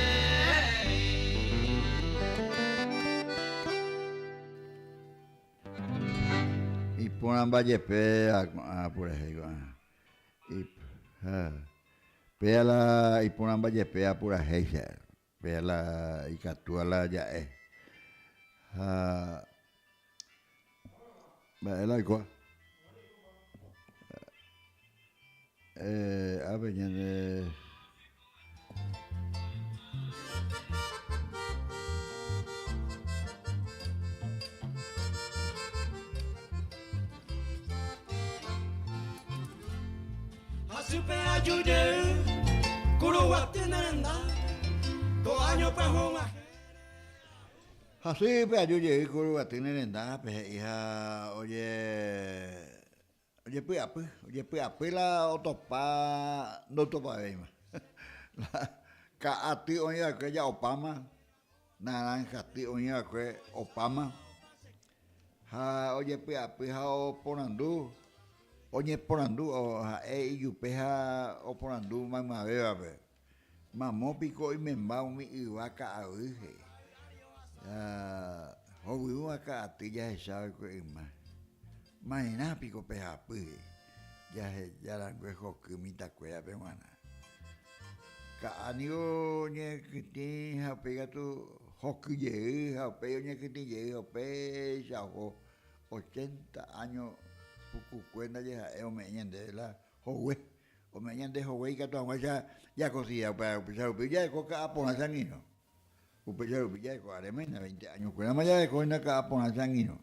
Iporãmba jepe ko'ã purahéi ko'ã. Péa la iporãmba jepe apurahéicha, péa la ikatúva la ja'e. Ha mba'e la oikóva? Ápe ñande. Hasýpe aju jey Kuruguaty ne rendápe ko áño pyahu og̃uahẽ. Hasýpe aju jey Kuruguaty ne rendápe he'i ha oje. Ojepy'apy, ojepy'apy la otopa ndotopavéima. La ka'aty oĩ va'ekue ja opáma, naranjaty oĩ va'ekue opáma. Ha ojepy'apy ha oporandu, oñeporandu ha'e ijupe ha oporandu maymavévape. Mamo piko oimemba umi yva ka'aguy, he'i. Hovyũva ka'aty jahecha va'ekue yma. Maerã piko pehapy, he'i, jaheja rangue hoky mitãkuérape g̃uarã. Ka'a niko oñekytĩ ha upéi katu hoky jey ha upéi oñekytĩ jey ha upéicha oho ochenta áño pukukue ndaje ha'e ome'ẽ ñandéve la hogue. Ome'ẽ ñande hogue ikatu hag̃uáicha jakosida upéicha rupi jareko ka'a porã che angirũ. Upéicha rupi jareko aréma hína veinte añokuérama jareko hína ka'a porã che angirũ.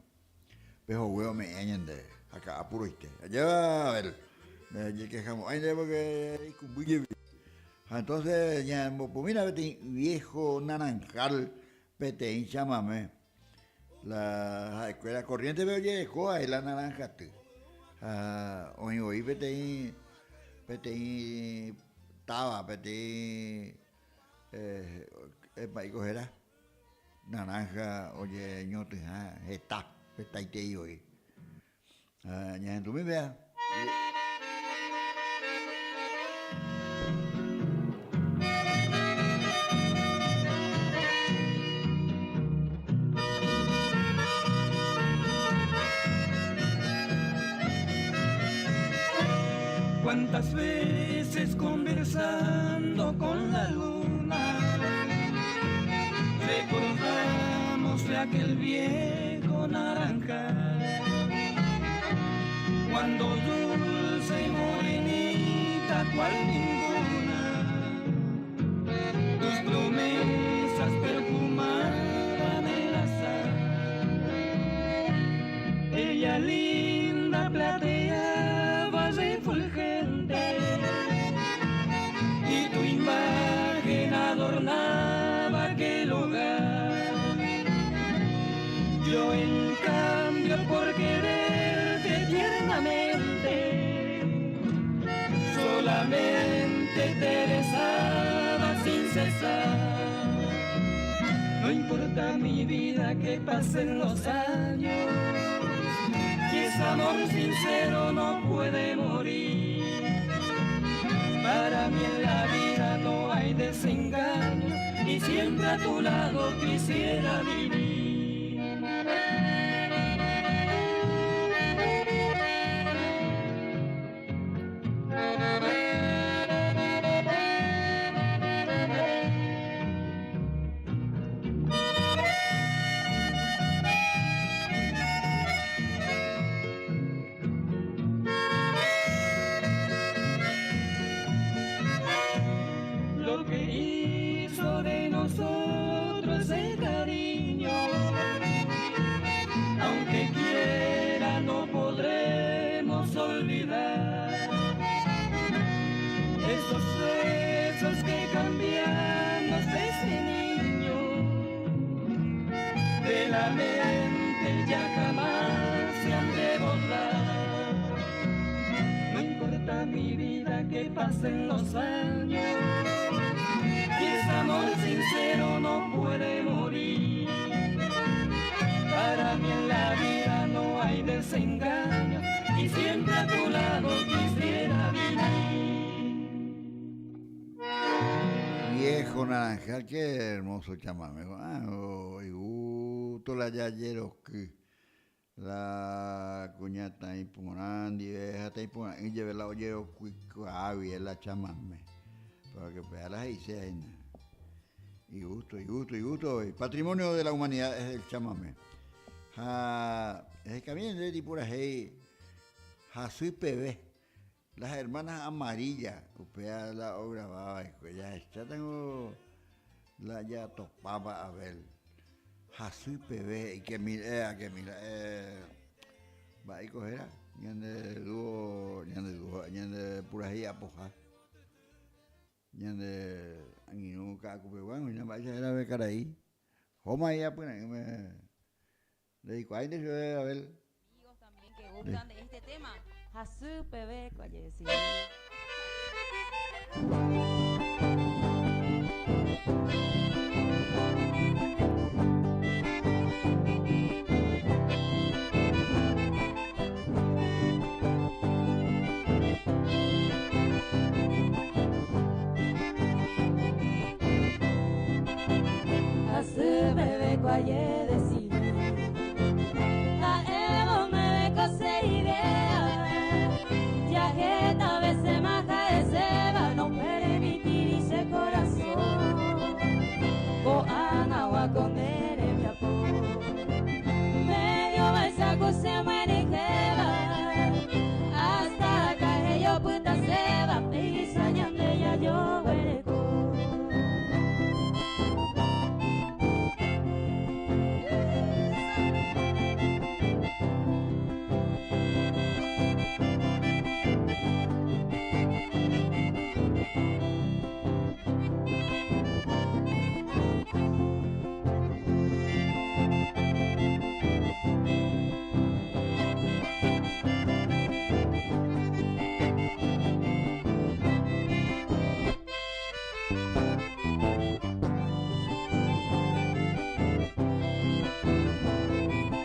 Pe hogue ome'ẽ ñandéve ha ka'a puroite. Ajépa Abel, ndajekehamo'ãi ndéve porque reikumby jepi. Ha entonces ñambopomína peteĩ viejo naranjal peteĩ chamame. La ha'ekuéra corriente-pe ojereko ae la naranjaty. Ha oĩ voi peteĩ peteĩ táva, peteĩ mba'éiko héra, naranja oñeñotỹha heta, hetaitei voi. Ha ñahendumi péa. Cuántas veces conversando con la luna recordamos de aquel viejo naranjal Cuando dulce y morenita cual ninguna tus promesas perfumaban el azar. Ella linda plateaba refulgente y tu imagen adornaba aquel hogar. Yo en cambio por quererte tiernamente, solamente te besaba sin cesar. No importa mi vida que pasen los años, si es amor sincero no puede morir. Para mí en la vida no hay desengaño y siempre a tu lado quisiera vivir. Lo que hizo de nosotros el cariño, aunque quiera no podremos olvidar esos besos que cambiamos desde niño, de la mente ya jamás se han de borrar. No importa mi vida que pasen los años, si es amor sincero no puede morir. Para mí en la vida no hay desengaño y siempre a tu lado quisiera vivir. Viejo naranjal, qué hermoso chamamé. Ah, oh, y gusto la yayeroky. La kuñataĩ porã ndive ha taĩ porã'ỹ jeve la ojerokuikuaa guie la chamame. Porque upéva la he'ise hína. Igusto, igusto, igusto. Patrimonio de la humanidad es el chamame. Ha ehekami nde ipurahéi hasy peve. Las hermanas amarillas, upéva la ograva va'ekue. Jahechátango la jatopáva Abel. Hasy peve he'i Kemil, eh, Kemil, eh, mba'éiko héra? Ñande dúo, ñande dúo, ñande purahéi apoha. Ñande angirũ Ka'akupegua, oĩna mba'éicha héra pe karai. Hóma ijapyra'ỹme. Ndeikuaái nde chupe, Abel. Amigos también que gustan de este tema. Hasy peve ko ajedecidi. Hasy peve ko ajedecidi. Ha'évo meve che idea. Ya heta vece más ha'eséva no permitiri che corazón. Ko'ág̃agua ko ne rembiapo. Medio vaicha ku che myenyhẽva. Hasta acá hejopytaséva péicha ñande jajoguereko.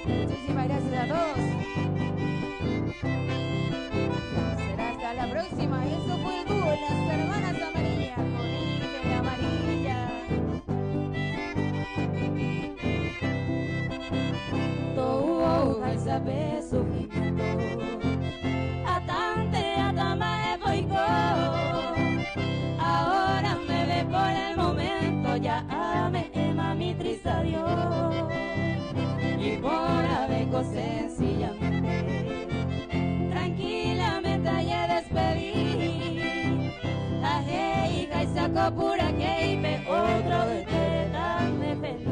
Muchísimas gracias a todos. Será hasta la próxima. Eso fue el dúo Las Hermanas Amarillas con Ángel Amarilla. Tou jaisape sufrimiento. Atante atama egoico. Ahora me ve por el momento, ya ame ema mi triste adiós. Y por abeco sencillamente, tranquilamente haya despedir. Aje hija y saco pura que me otro de tan feliz.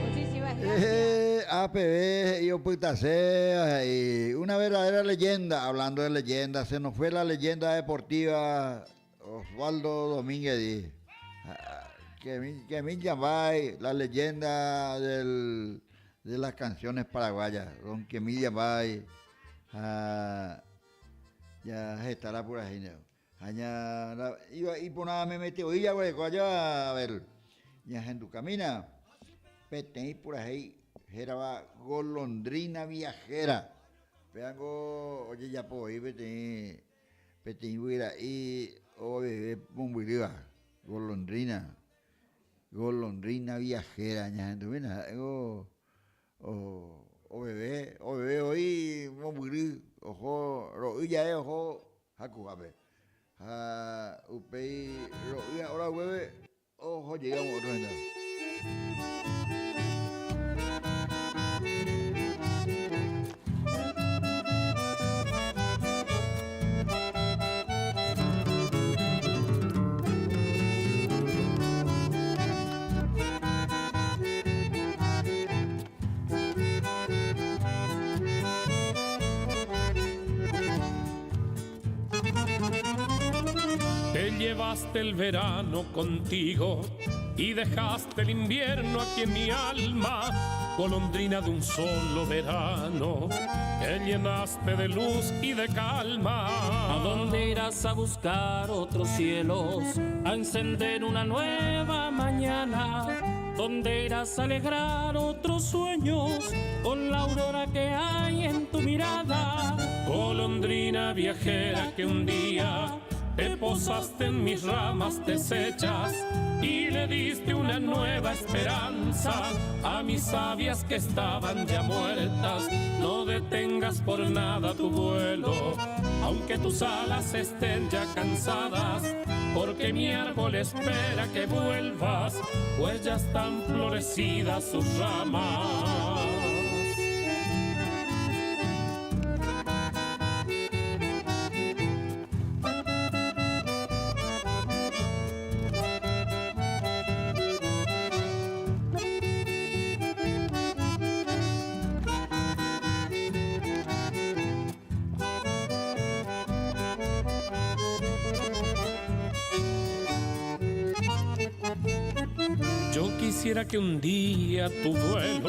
Muchísimas gracias. APB he'i opytase he'i una verdadera leyenda, hablando de leyenda, se nos fue la leyenda deportiva Osvaldo Domínguez di. Que que mi llamai la leyenda del, de las canciones paraguayas, don Kemil Yambay, ha ya heta purahéi. Ha ña iva iporã memete oĩ jaguereko aja Abel ñahendukamína peteĩ purahéi hérava Golondrina Viajera. Pévango ojejapo voi peteĩ peteĩ guyra'i oveve mombyrýva, Golondrina, Golondrina Viajera ñahendumína ha'éngo oveve, oveve voi mombyry oho ro'y jave oho hakuhápe. Ha upéi ro'y ha'óra guéve oho jey amo ótro hendápe. Te llevaste el verano contigo y dejaste el invierno aquí en mi alma, golondrina de un solo verano, que llenaste de luz y de calma. ¿A dónde irás a buscar otros cielos, a encender una nueva mañana? ¿Dónde irás a alegrar otros sueños con la aurora que hay en tu mirada? Golondrina viajera que un día Te posaste en mis ramas deshechas y le diste una nueva esperanza a mis sabias que estaban ya muertas. No detengas por nada tu vuelo, aunque tus alas estén ya cansadas, porque mi árbol espera que vuelvas, pues ya están florecidas sus ramas. Yo quisiera que un día tu vuelo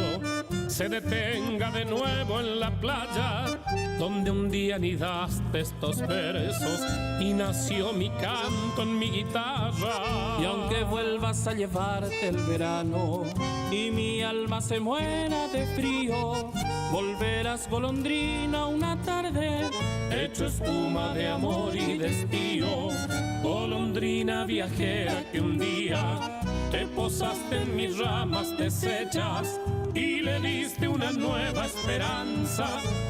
se detenga de nuevo en la playa, donde un día anidaste estos versos y nació mi canto en mi guitarra. Y aunque vuelvas a llevarte el verano y mi alma se muera de frío, volverás golondrina una tarde, hecho espuma de amor y de estío. Golondrina viajera que un día te posaste en mis ramas deshechas y le diste una nueva esperanza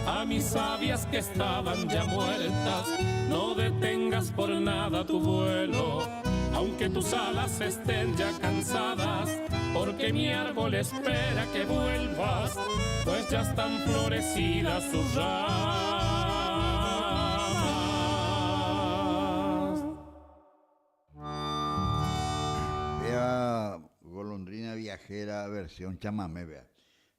a mis sabias que estaban ya muertas. No detengas por nada tu vuelo, aunque tus alas estén ya cansadas, porque mi árbol espera que vuelvas, pues ya están florecidas sus ramas. Vea, golondrina viajera versión chamamé, vea.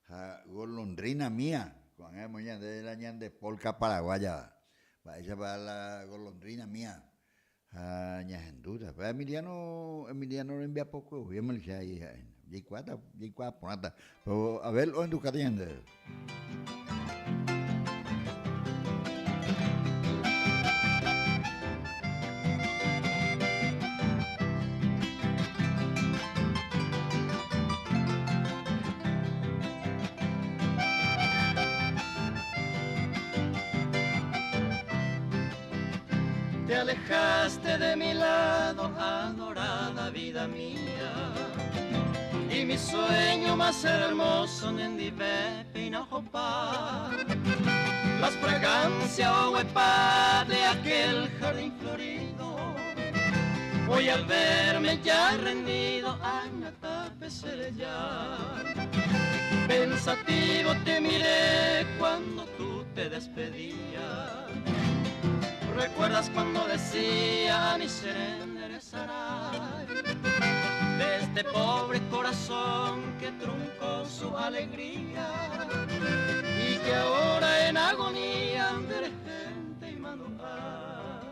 Ha, golondrina mía, con el moña de la ñan de polca paraguaya. Va, esa va la golondrina mía. Ha, ñahenduta. Vea, Emiliano, Emiliano lo envía poco, yo me lo decía ahí, ahí. Yikuata, yikuata, ponata. Pero, a ver, o en tu casa, ñande. Te alejaste de mi lado, adorada vida mía, y mi sueño más hermoso nendive pinojopa. Las fragancias ohuepa de aquel jardín florido, hoy al verme ya rendido, ya. Pensativo te miré cuando tú te despedías. ¿Recuerdas cuando decía mi ser enderezará de este pobre corazón que truncó su alegría y que ahora en agonía de gente y manual?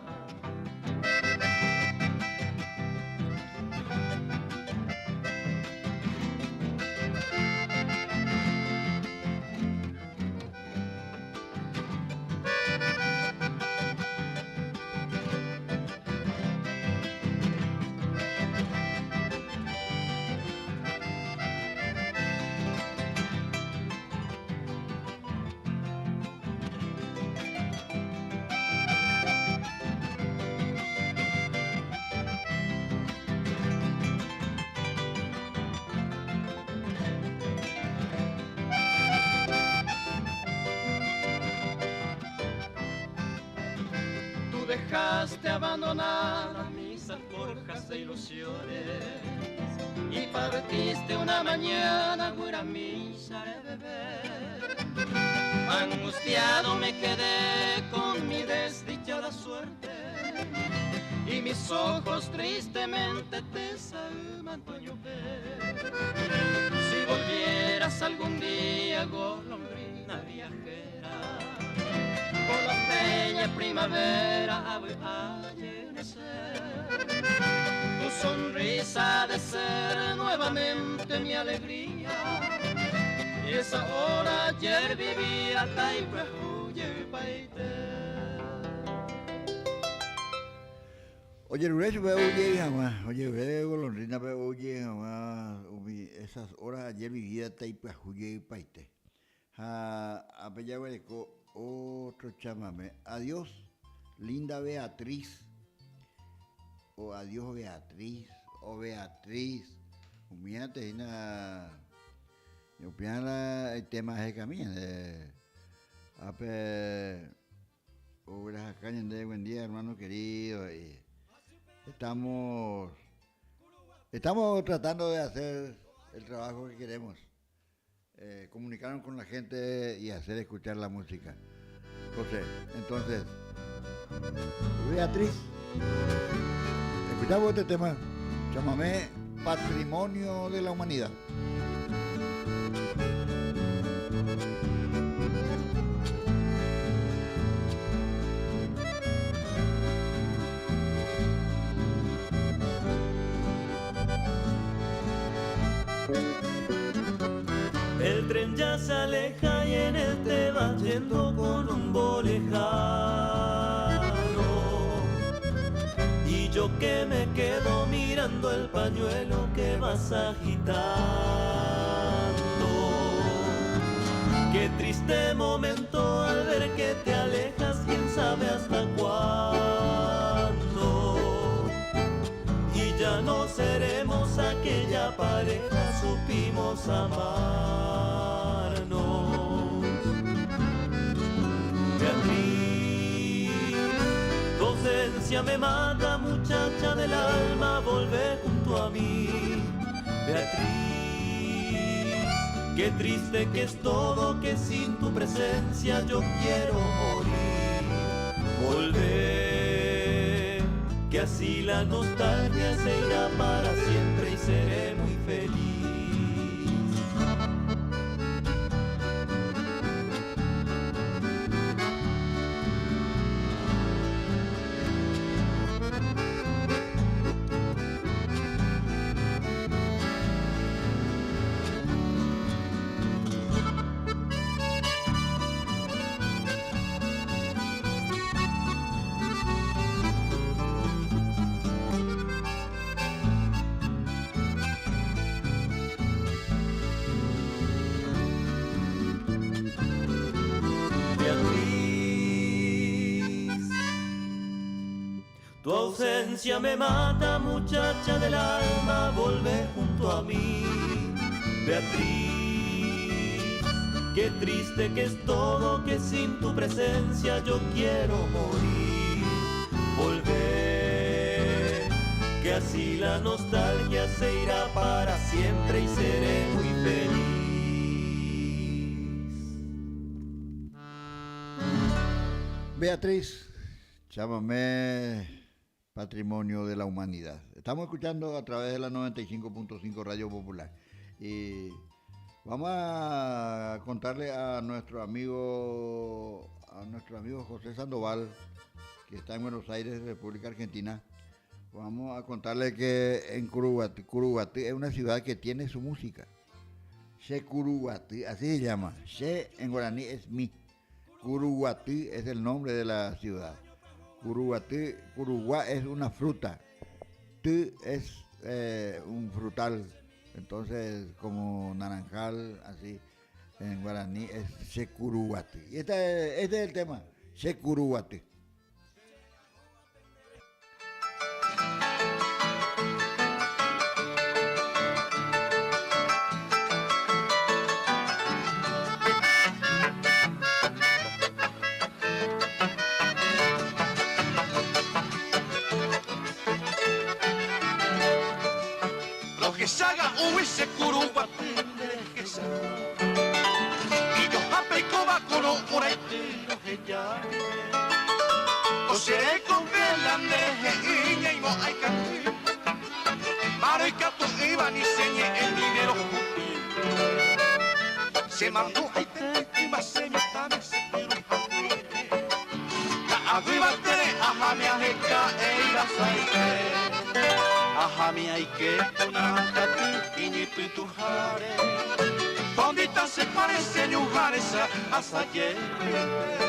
Tú dejaste abandonada mis alforjas de ilusiones y partiste una mañana, güera misa de beber. Angustiado me quedé con mi desdichada suerte y mis ojos tristemente te salman, Toño Pérez. Si volvieras algún día, golondrina viajera, por la bella primavera a llenecer, tu sonrisa ha de ser nuevamente mi alegría. Y esa hora ayer vivía taipajuye paite. Oye, Luis, ve, oye, jamás. Oye, ve, golondrina, ve, oye, jamás. Umi, esas horas ayer vivía taipajuye paite. Ja, a Pellahuereco, otro chamamé. Adiós, linda Beatriz. O Adiós Beatriz, o Beatriz, umíante hína upéva la itéma ahekami ñande ápe oguerahaka ñande buen día hermano querido he'i. Estamos estamos tratando de hacer el trabajo que queremos. Eh, comunicarnos con la gente y hacer escuchar la música. José, entonces, Beatriz, escuchamos este tema, llámame Patrimonio de la Humanidad. El tren ya se aleja y en él te vas yendo con un bolejano. Y yo que me quedo mirando el pañuelo que vas agitando. Qué triste momento al ver que te alejas, quién sabe hasta cuándo. Y ya no seremos aquella pareja, supimos amarnos. Beatriz, tu ausencia me mata, muchacha del alma, volver junto a mí. Beatriz, qué triste que es todo, que sin tu presencia yo quiero morir. Volver, que así la nostalgia se irá para siempre y seré muy feliz. Beatriz, tu ausencia me mata, muchacha del alma, volver junto a mí. Beatriz, qué triste que es todo, que sin tu presencia yo quiero morir. Volver, que así la nostalgia se irá para siempre y seré muy feliz. Beatriz, llámame Patrimonio de la Humanidad. Estamos escuchando a través de la 95.5 Radio Popular. Y vamos a contarle a nuestro amigo, a nuestro amigo José Sandoval, que está en Buenos Aires, República Argentina. Vamos a contarle que en Curuguaty, Curuguaty es una ciudad que tiene su música. Che Curuguaty, así se llama. Che en guaraní es mi. Curuguaty es el nombre de la ciudad. Curuguaty, Curuguá es una fruta. Ty es eh, un frutal. Entonces, como naranjal, así, en guaraní es Che Curuguaty. Y este, este es el tema, Che Curuguaty. Rohechaga uy che Kuruguaty nderehecha Ijohápe oikóva koro oraity roheja Ko che rekove la nde he'i ñaimo'ã ikatu Márõ ikatu'ỹva ni che ñe'ẽ ni nde rohupi Che mandu'aite yma che mitãme che pyruhaguére Ka'aguýva tere'a ha mi aheka eirasaite Ahami aike kunakatu iñypytũháre Tondita che parece ñuhãrecha asajepete.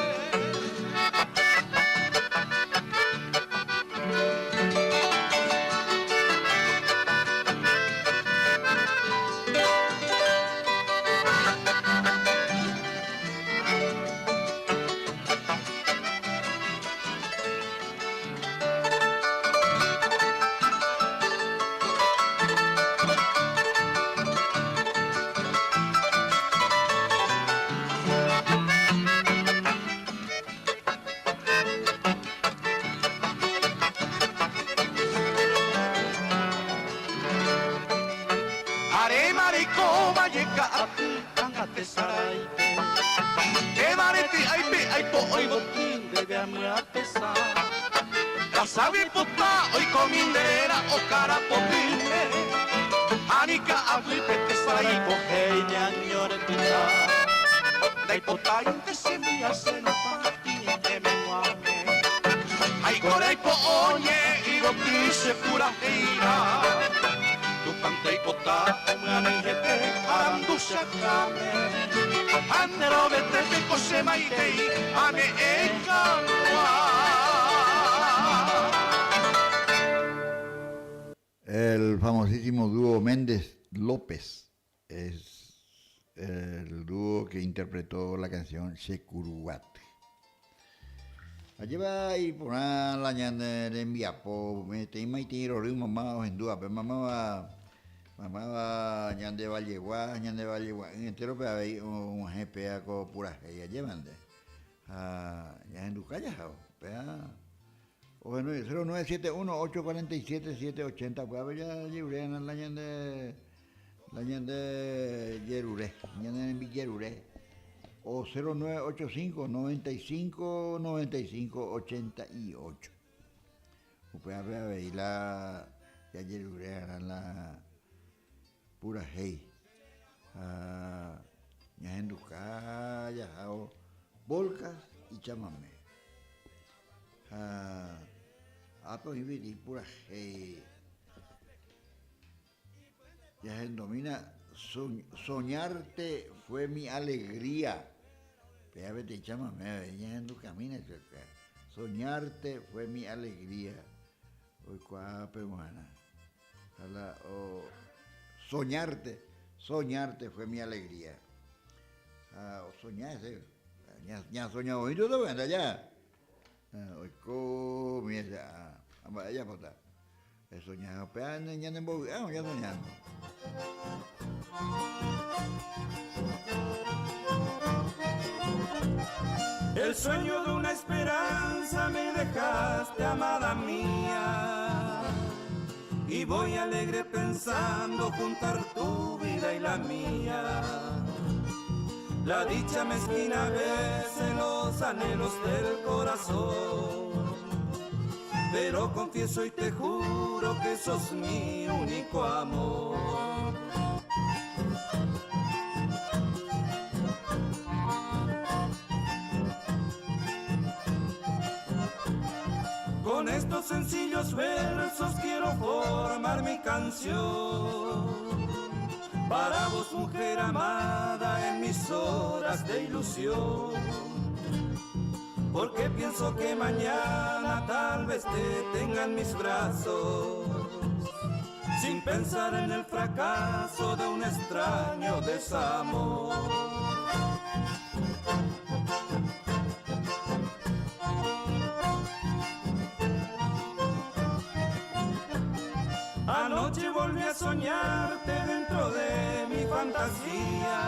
Aréma reikóva jeka'aty anga tesaráipe. Péva rety'áipe aipo'o yvoty ndéve amyapesã. Raságui pota oikomi nde réra okára potýpe. Ha ni ka'aguýpe tesarái pohéi ñaño repyta. Ndaipotáinte che mbyasérõ patĩete meg̃uáme. Aikore aipo'o ñe'ẽ yvoty che purahéirã. Tupãnte oipota omyanyhẽte arandu che akãme. Ha nde rovetépe ko che maitei ame'ẽ ikangua. El famosísimo dúo Méndez López es el dúo que interpretó la canción Che Kuruguaty. Ajépa iporã la ñane rembiapo, peteĩ maitei rory mama ohendúvape, mamáva mamáva ñande vallegua, ñande vallegua'ỹ entérope avei og̃uahẽ péa ko purahéi, ajépa nde. Ha ñahenduka jahávo, péa Ohenói 0971 847 780 upévape jajerure la ñande la ñande jerure, ñane rembijerure o 0985 95 95 88 upévape avei la jajerure arã la purahéi ha ñahenduka jahávo polcas y chamame. Ha ápe oĩ peteĩ purahéi jahendomína Soñarte fue mi alegría. Péva peteĩ chamame avei ñahendukamína chupe. Soñarte fue mi alegría. Oikuaa pe g̃uarã. Ha la o soñarte, soñarte fue mi alegría. Ha osoña hese. Ñasoña voínte otovénte aja. Oiko umi hese ha mba'e ajapóta. Esoña upéva ñanembovy'a ñasoñándo. El sueño de una esperanza me dejaste, amada mía. Y voy alegre pensando juntar tu vida y la mía. La dicha mezquina vence los anhelos del corazón. Pero confieso y te juro que sos mi único amor. Con estos sencillos versos quiero formar mi canción. Para vos, mujer amada, en mis horas de ilusión. Porque pienso que mañana tal vez te tenga en mis brazos. Sin pensar en el fracaso de un extraño desamor. Anoche volví a soñarte dentro de mi fantasía.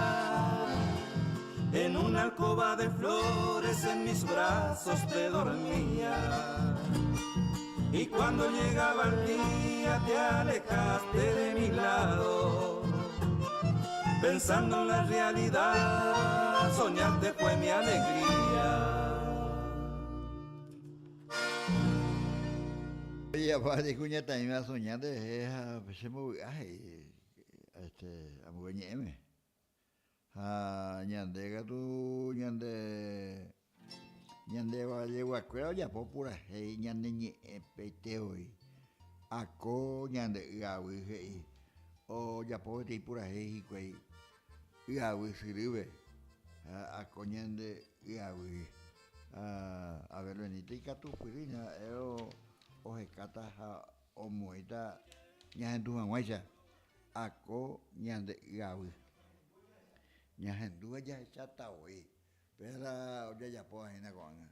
En una alcoba de flores en mis brazos te dormía. Y cuando llegaba el día te alejaste de mi lado. Pensando en la realidad, soñarte fue mi alegría. Oye, kuñataĩme asoña nderehe ha chembovy'a he'i este ambue ñe'ẽme. Ha ñande katu ñande ñande valleguakuéra ojapo purahéi ñane ñe'ẽpeite voi. Ako ñande yavy he'i ojapo peteĩ purahéi hikuái yavy syrýpe ha ako ñande yavy. Ha Abel Benítez ikatupyry ha'e ohekáta ha omoĩta ñahendu hag̃uáicha. Ako ñande yavy. Ñahendúva jahecháta voi. Péa la ojajapóva hína ko'ág̃a.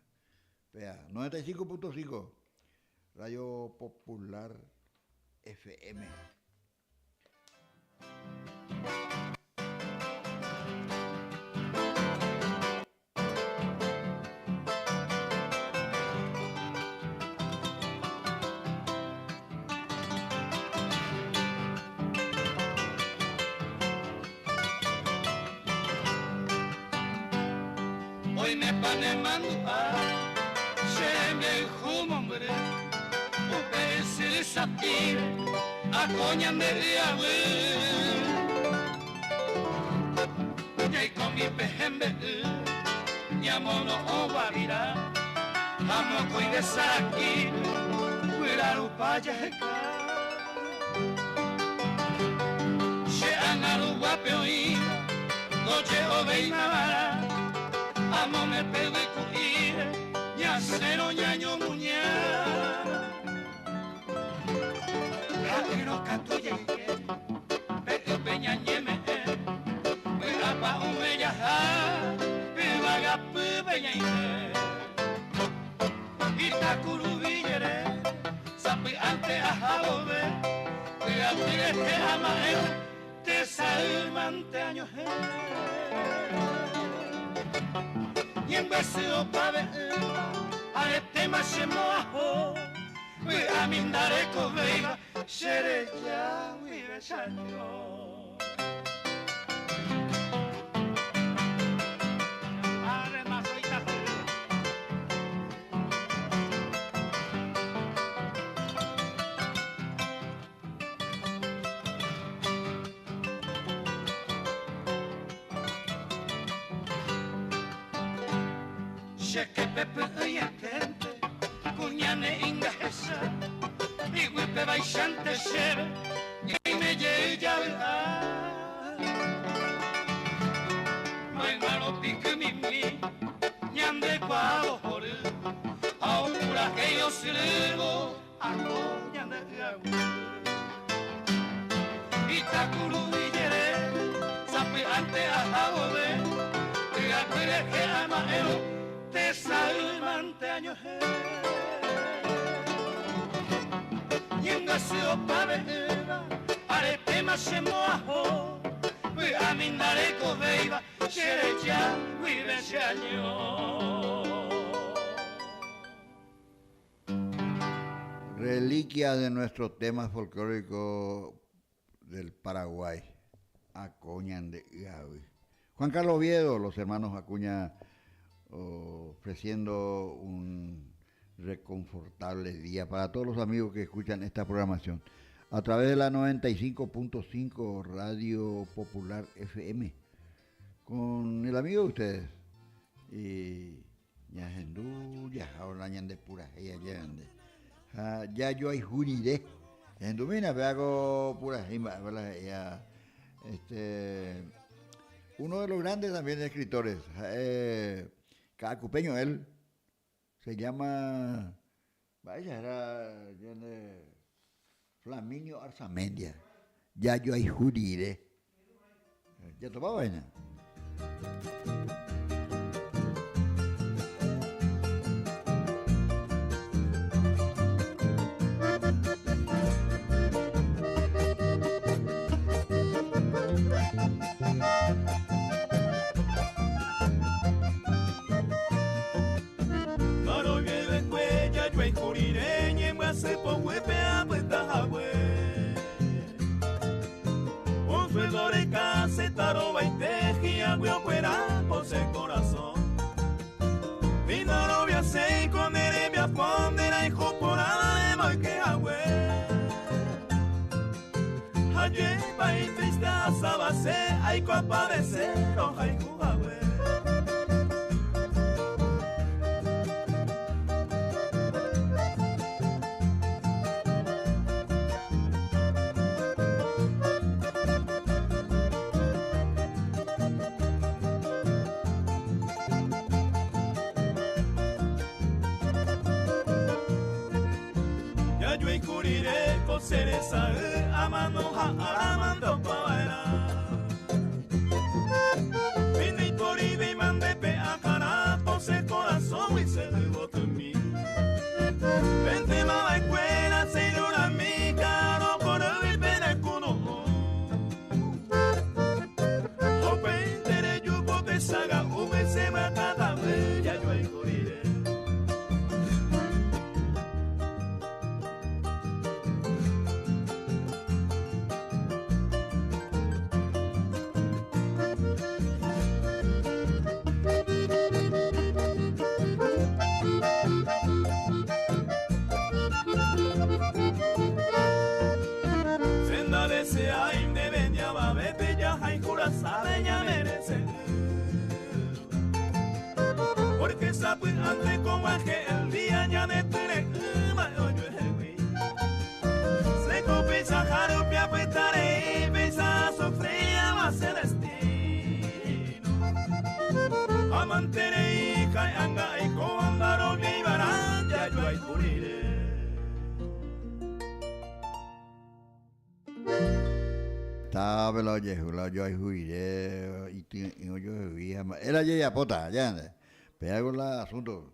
Péa, 95.5, Radio Popular FM. Oimépa nemandu'a che rembiayhu mombyry, upe ysyry satĩre ako ñande yavy. Jaikomi pe hembe'y ñamono'õ guavira ha mokõive sarakípe guyra rupa jaheka. Che ág̃a ruguápe oĩva ndoje'ovéima va'erã, amóme pe yvyku'íre ñasẽrõ ñañomuña. Ha'érõ katu jaike pe ýpe ñañeme'ẽ, py'apa'ũme jaha yvagapýpe ñaime. Itakuruvi jere sapy'ánte aha vove, py'aty rehe ama'ẽrõ tesay mante añohẽ. Ñembyasy opave'ỹva aretéma chemo'ãho, vy'ami ndarekovéiva che reja guive chaño. Che képe py'ỹieténte kuña ne'ĩnga hesa, iguýpe vaichánte chéve ñaime jey javy'a. Mayma ropiky mimi ñande kuaávo hory ha opurahéi osyrývo Ako ñande y'aguy. Itakuru ijere, sapy'ánte aha vove, y'aguy rehe ama'ẽrõ tesay mante añohẽ. Ñembyasy opave'ỹva, aretéma chemo'ãho, vy'ami ndarekovéiva che reja guive che año. Reliquia de nuestro tema folclórico del Paraguay, Ako ñande yavy. Juan Carlos Oviedo, los hermanos Acuña ofreciendo un reconfortable día para todos los amigos que escuchan esta programación a través de la 95.5 Radio Popular FM con el amigo de ustedes y Ñahendu jahávo la ñande purahéi ajévante. Ha jajoayhu rire, ehendumína péva ko purahéi mba'épa la he'íva este uno de los grandes también escritores, ha'e Ka'akupeño él, se llama, mba'éicha héra ñande Flaminio Arzamendia, jajoayhu rire. Jatopa vaina. rasáre ñamerece'ỹva. Porque sapy'ánte ko'ag̃aje el día ñanetyre'ỹma ojuehegui. Che ko peichaha rupi apytarei péicha asufríama che destino. Amanterei ha'eanga aikóva ndaroviaivarã jajoayhu rire. Tápe la ojehu la ojoayhu rire ityre'ỹ ojohegui ha mba'e la jajapóta aja péago la asunto.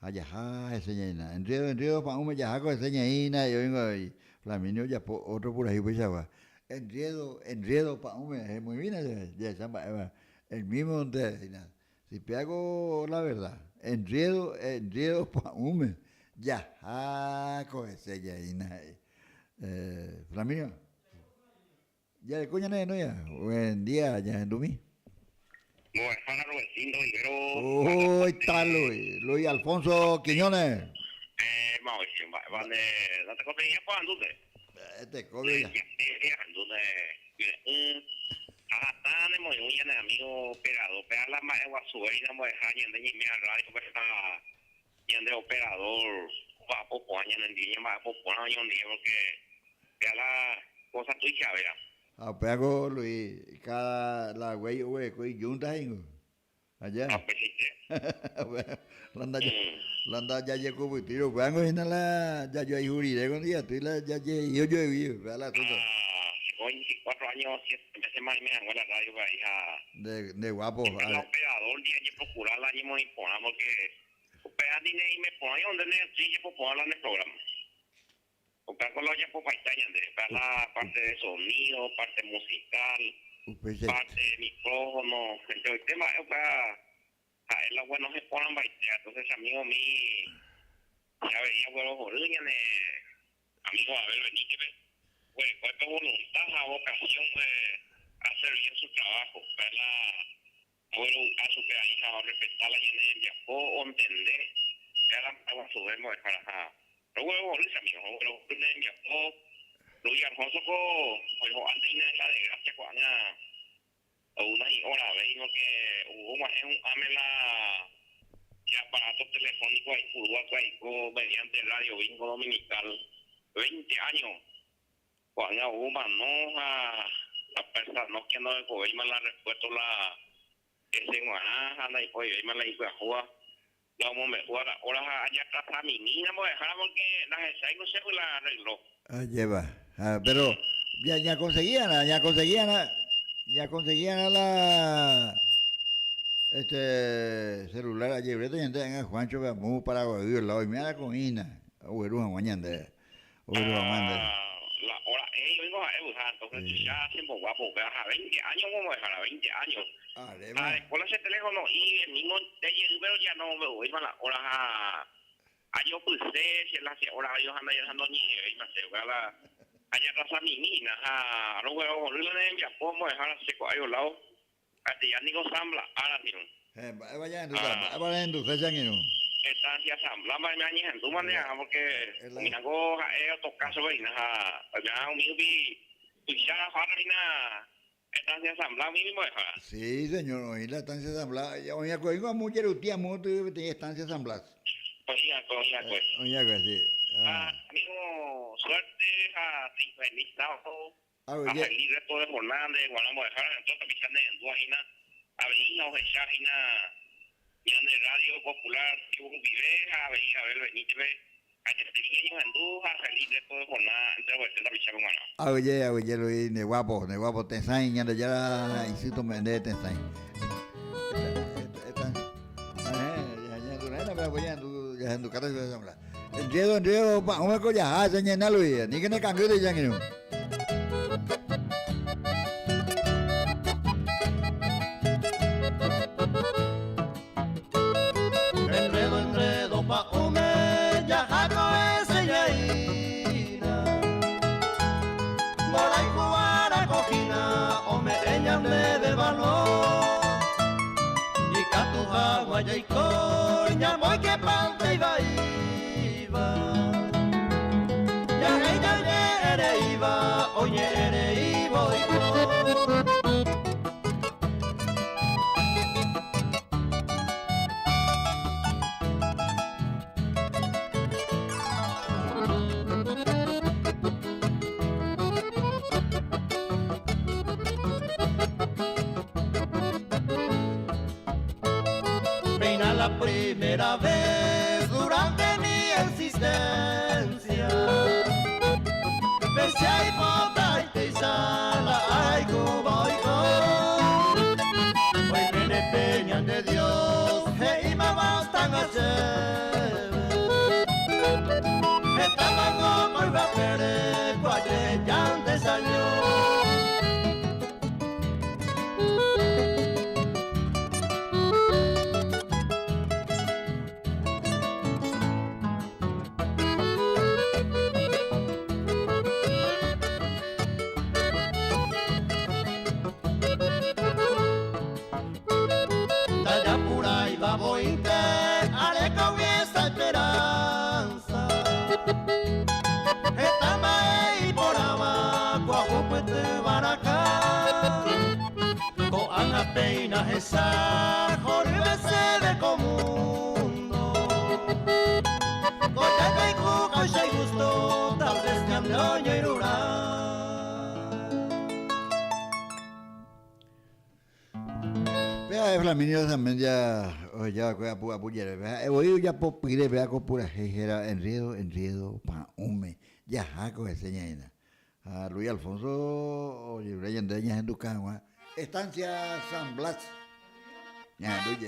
Ha jaha hese ñaína. Enriedo, enriedo pa'ũme jaha ko hese ñaína he'i oĩngo avei. Flaminio ojapo ótro purahéi upeichagua. Enriedo, enriedo pa'ũme hemoĩvína jahecha mba'éva. El mísmonte hína. Si péa ko la verdad. Enriedo, enriedo pa'ũme jaha ko hese ñaína he'i. Flaminio. Jareko ñane renóia. Buen día, ñahendumi. Mbo'ehára Rudecindo Rivero. Uy, ta Luis, Luis Alfonso Quiñones. Eh, Mauricio, mba'épa nde, ndatekotevẽiha poandúnte. Tekove ya. Ahendúnte kyre'ỹ. Ha hatã nemoirũ ñane amigo operador, pe ala mba'e guasuvéina mbo'eha ñande ñaime ha radio-pe ha ñande operador omba'apo porã ñanendive, ñamba'apo porã oñondive porque Péa la cosa tuichavéva. Ha upévako Luis, cada la guéi oguereko ijúnta he'ingo. Aja. Ha upeichaite. La ndaje, la ndajajekupytýi upévango hína la jajoayhu rire ko ndikatúi la jaje'i ojoegui, upéva la asunto. Ha che 24 años, 7 meses ma aime hag̃ua la radio-pe aĩ ha. Nde, nde guapo. Siempre la operador ndive ajeprocura la ñemoĩ porã porque upéva ndineime porãi onde ne jepoporã la ne programa. Upéva la ojapopaita ñande, upéva la parte de sonido, parte musical, parte de micrófono, enteroite mba'e upéva ha'e la oguenohẽ porãmbaite. Entonces che amigo mi che avei aguerohory ñane amigo Abel Benítez-pe, oguereko pe voluntad ha vocación hacer bien su trabajo, upéva la oguerovy'a chupe aĩ ha orrespeta la ñane rembiapo, ontende péa la mba'e guasuve mbo'ehára ha roguerohory che amigo, roguerohory ne rembiapo, Luis Alfonso ko oiho'ánte hína en la desgracia ko'ág̃a ou nahi'oravéi porque og̃uahẽ hu'ãme la che aparato telefónico aipurúva aiko mediante radio bingo dominical 20 años Ko'ág̃a ou mano ha la persa Nokia ndorekovéima la repuesto la hese g̃uarã ha ndaipoivéima la ipyahúva la omombe'úva la hora ha ajatrasamimína mbo'ehára porque ndahecháingo chéve la reloj. Ajépa. Ha pero ñakonsegui'arã, ñakonsegui'arã, ñakonsegui'arã la este celular ajeruréta ñande ág̃a Juancho-pe amo Paraguaýgui lado oime'arã ko'ĩna ogueru hag̃ua ñandéve. Ogueru hag̃ua nde. La hora éi oingo ha'e vyha, entonces tuicha chemboguapo upéva ha 20 años omombo'ehára, 20 años. Aréma. Areko la che teléfono y el mismo nde jey pero ya no omombe'uvéima la hora ha ajopyse che la che hora ha ndoñe'ẽvéima che upéva la ajatrasamimi hína ha roguerohory la ne rembiapo ombo'ehára che ko'águi lado Castellá niko San Blas ára niko. Héẽ, mba'épa jahendúta? Mba'épa rehenduse che angirũ? Estancia San Blas mba'éme añehendúma nde aha porque umi ángo ha'e otoka chupe hína ha oime'ã umi rupi tuicha farra hína Estancia San Blas umi mbo'ehára. Sí, señor, oĩ la Estancia San Blas, oĩ va'ekue oĩngo amo jeruti amo peteĩ Estancia San Blas. Oĩ va'ekue, oĩ va'ekue. Oĩ va'ekue, sí. Ha amigo, suerte ha feliz sábado. Ha feliz resto de jornada nde guarã mbo'ehára entonces tapicha ne rendúva hína avei ha ohecha hína ñande radio popular tribu rupive ha avei Abel Benítez-pe añete iñeñohendu ha feliz resto de jornada enterovete tapichápe g̃uarã. Aguyje, aguyje Luis, nde guapo, nde guapo tesãi, Ñandejára isy tome'ẽ ndéve tesãi. Enriedo, enriedo, pa'ũme ko jaha che ñena Luis, aníke ne kangýre che angirũ. Enredo, enredo, pa'ũme jaha ko eseñaína. Mborayhu ára ko hína ome'ẽ ñandéve valor. Ikatu hag̃ua jaiko ñamoikepánte ivaíva. Jahai ñañe'ẽreíva oñe'ẽreívo oiko. la primera vez durante mi existencia. Pese a hipotaite sala ay oiko. Hoy viene peña de Dios, hey mamá están a Estamango por vapere, cuaye ya salió. Peina esa jorbe de comundo. Coyaca y cuca y gusto, tal vez ñamñoño y rural. Vea, Flaminio también ya, ya, cuida, pu, apu, yere, vea, he oído ya po, pide, vea, con pura jejera, enriedo, enriedo, pa, hume, ya, jaco, enseña, A Luis Alfonso, oye, Rey en Ducagua, Estancia San Blas. Ya, Luis.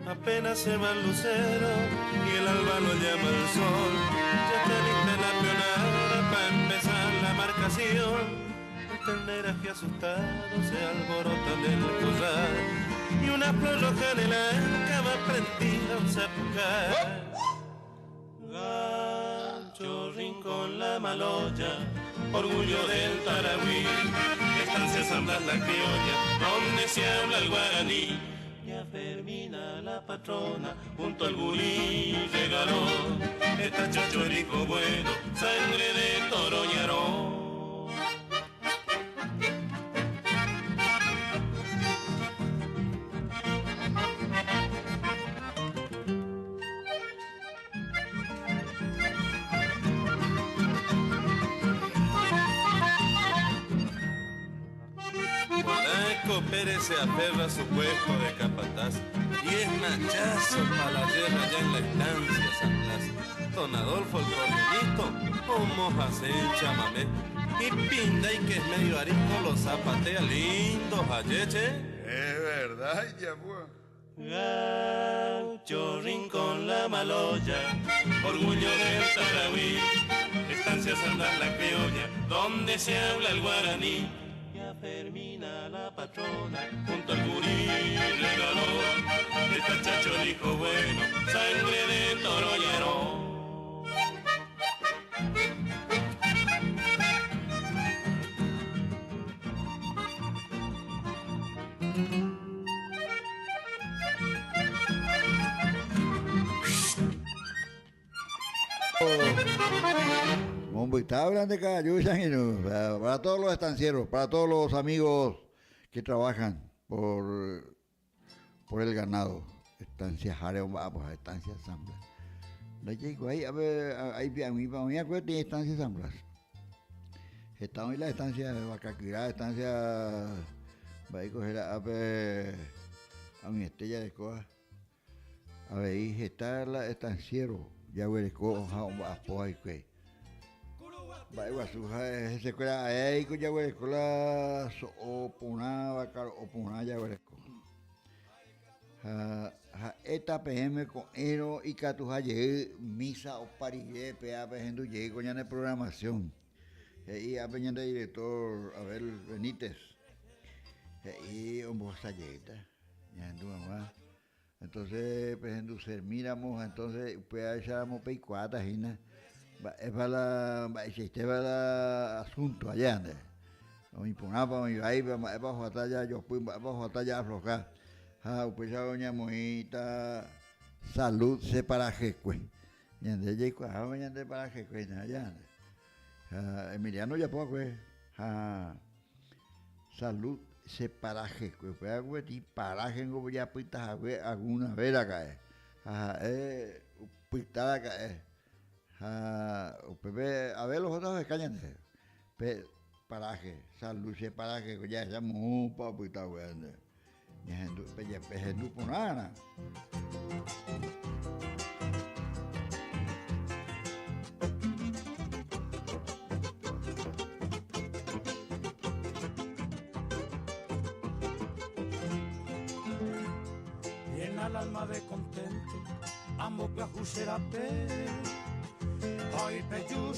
Apenas se va el lucero y el alba lo llama el sol. Ya está lista la peonada para empezar la marcación. El terneraje asustado se alborota en el corral y una flor roja en el anca va prendida un zapucay. Gancho, rincón, la maloya, orgullo del Taragüí, estancia San Blas la criolla, donde se habla el guaraní. Ya Fermina la patrona, junto al gurí regaló, esta chacho el hijo bueno, sangre de toro ñaró. Pérez se aferra a su puesto de capataz y es machazo pa' la guerra allá en la estancia San Blas. Don Adolfo el cornelito, como hace el chamamé, y pinda y que es medio arisco lo zapatea lindo ayeche. Es verdad, ya fue. Gaucho Rincón la Maloya, orgullo del Taragüí, estancia San Blas la criolla, donde se habla el guaraní. Ya Fermina la patrona, junto al gurí regaló, esta chacho el hijo bueno, sangre de toro ñaró. Está hablando de Cayuya, para todos los estancieros, para todos los amigos que trabajan por, por el ganado. Estancia Jare, pues, estancia San Blas. No llego ahí, a ver, ahí, a mí, para mí, acuérdate, tiene estancia San Blas. Estamos en la estancia de Bacaquirá, estancia, va a coger a ver, a mi estrella de coa. A ver, ahí está la estanciero, ya huele coja, a poa y que. Va guasu, se cuela, ahí ya huele cola, o puna, vaca, o puna, ya huele Ha, ha, eta PM con ero y catujaye, misa o parille, pea, pejendo, llego ya en programación. Y a peña de director Abel Benítez. Y un bosalleta, ya en tu mamá. Entonces, pues en miramos, entonces, pues echáramos peicuata, gina. Es para la, existe para la asunto allá, ande. O mi ponapa, mi ahí, es para batalla, yo pues, para batalla aflojar. Ja, pues ya doña Mojita, salud se para jecue. Ñande yeco, ja, ñande para jecue, allá. Ja, Emiliano ya poco, ja, salud. Che parajekue, upéva gueteri paraje niko japyta hague alguna vez raka'e, ha ha'e upyta raka'e, ha upépe Abel ohóta oheka ñande pe paraje, Salud che parajekue jahecha moõpa opyta upéva ñande, ñahendu pehendu porãrã. Llena el alma de contento, amo pe Hoy peyu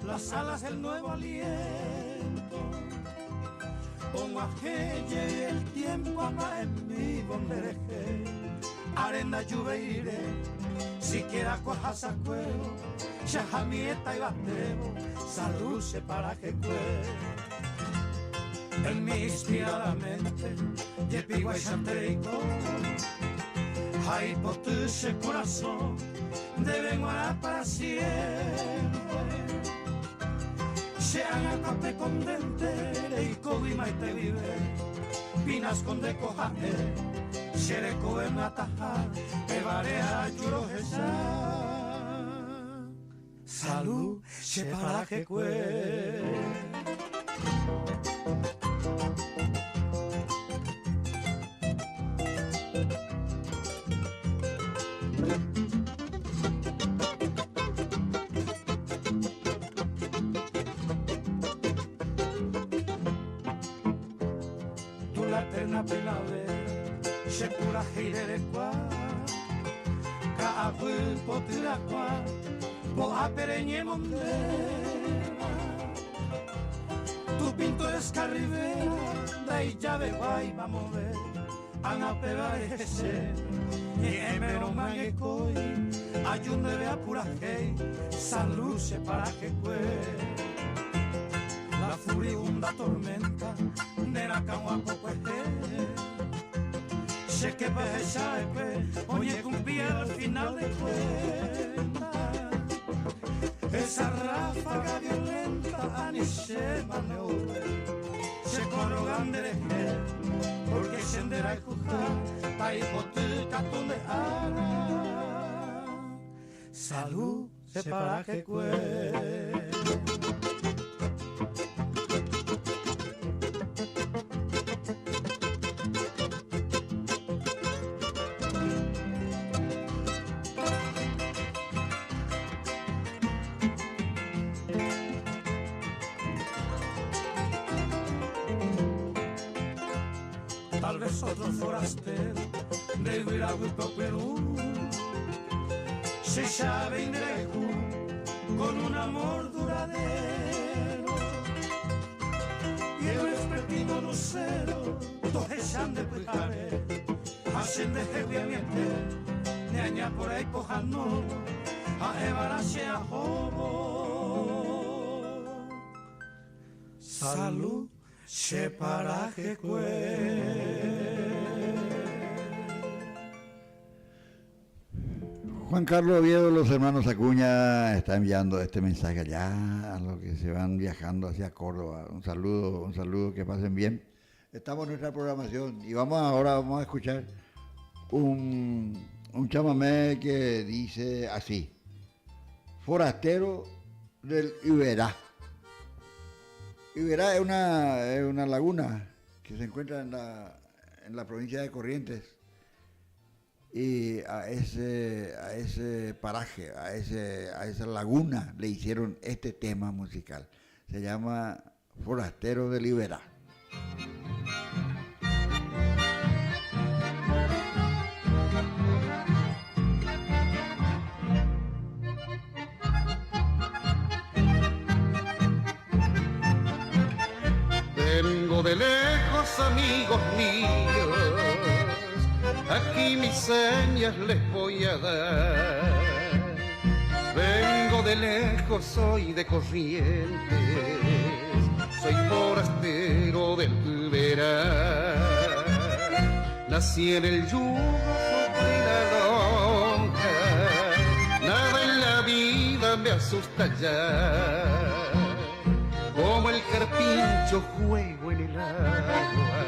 las alas del nuevo aliento. Pongo a que el tiempo ama en mi bondereje, arena lluvia iré, siquiera coja sacueo, shajamieta y bateo, salud se para que cue. En mi inspirada mente, yepigua y santeico, ese corazón, deben guardar para siempre. Sean acape condente y cobima y te vive, pinas con de cojaje, xereco en atajar, pebarea yuro esa. Salud, se para que cue. Tu la eterna primavera, se pura jirerecua, ka'apu potyrakua, po'a pereñe mondera. Tu pintoresca ribera, de ahí llave guay vamos a ver, ana peba ese, ñemero manguecoi, ayun debe apurajei, San Luce para que cue. La furibunda tormenta, de la cagua poco Sé que pe, oye cumplía al final de cuenta. Esa ráfaga violenta ani se maneuve, se corrogan de porque sendera y jujar, taipote catón de ara. Salud, se para que cue. Tal vez otro forastero de Huirahuipo, Perú, se sabe ingrejo con un amor duradero. Y el vespertino lucero, tojeshan de pujare, hacen de jeguiamiente, ñaña por ahí pojano, a evarache a jobo. Salud, che paraje cue. Juan Carlos Oviedo, los hermanos Acuña, está enviando este mensaje allá a los que se van viajando hacia Córdoba. Un saludo, un saludo, que pasen bien. Estamos en nuestra programación y vamos ahora vamos a escuchar un, un chamamé que dice así: Forastero del Iberá. Iberá es una laguna que se encuentra en la provincia de Corrientes. Y a ese paraje, a esa laguna le hicieron este tema musical. Se llama Forastero del Iberá. Vengo de lejos, amigos míos, aquí mis señas les voy a dar. Vengo de lejos, soy de Corrientes, soy forastero del Iberá. Nací en el yugo sobre la lonja, nada en la vida me asusta ya. Como el Como el carpincho juego en el agua.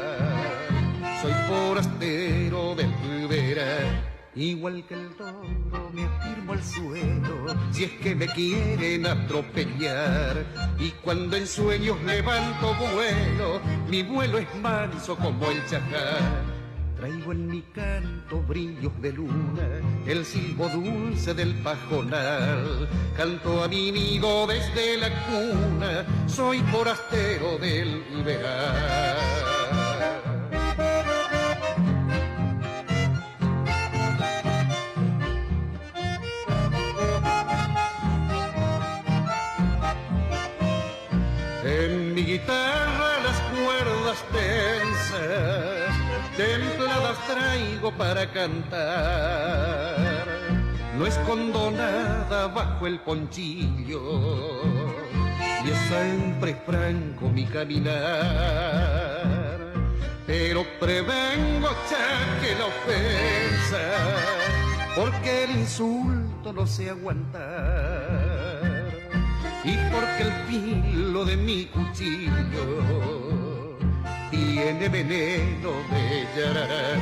Soy forastero del Iberá, igual que el toro me afirmo al suelo si es que me quieren atropellar. Y cuando en sueños levanto vuelo, mi vuelo es manso como el chajá. Traigo en mi canto brillos de luna, el silbo dulce del pajonal. Canto a mi nido desde la cuna, soy forastero del Iberá. En mi guitarra las cuerdas tensas, templadas traigo para cantar. No escondo nada bajo el ponchillo y es siempre franco mi caminar. Pero prevengo ya que la ofensa, porque el insulto no sé aguantar y porque el filo de mi cuchillo tiene veneno de yarará.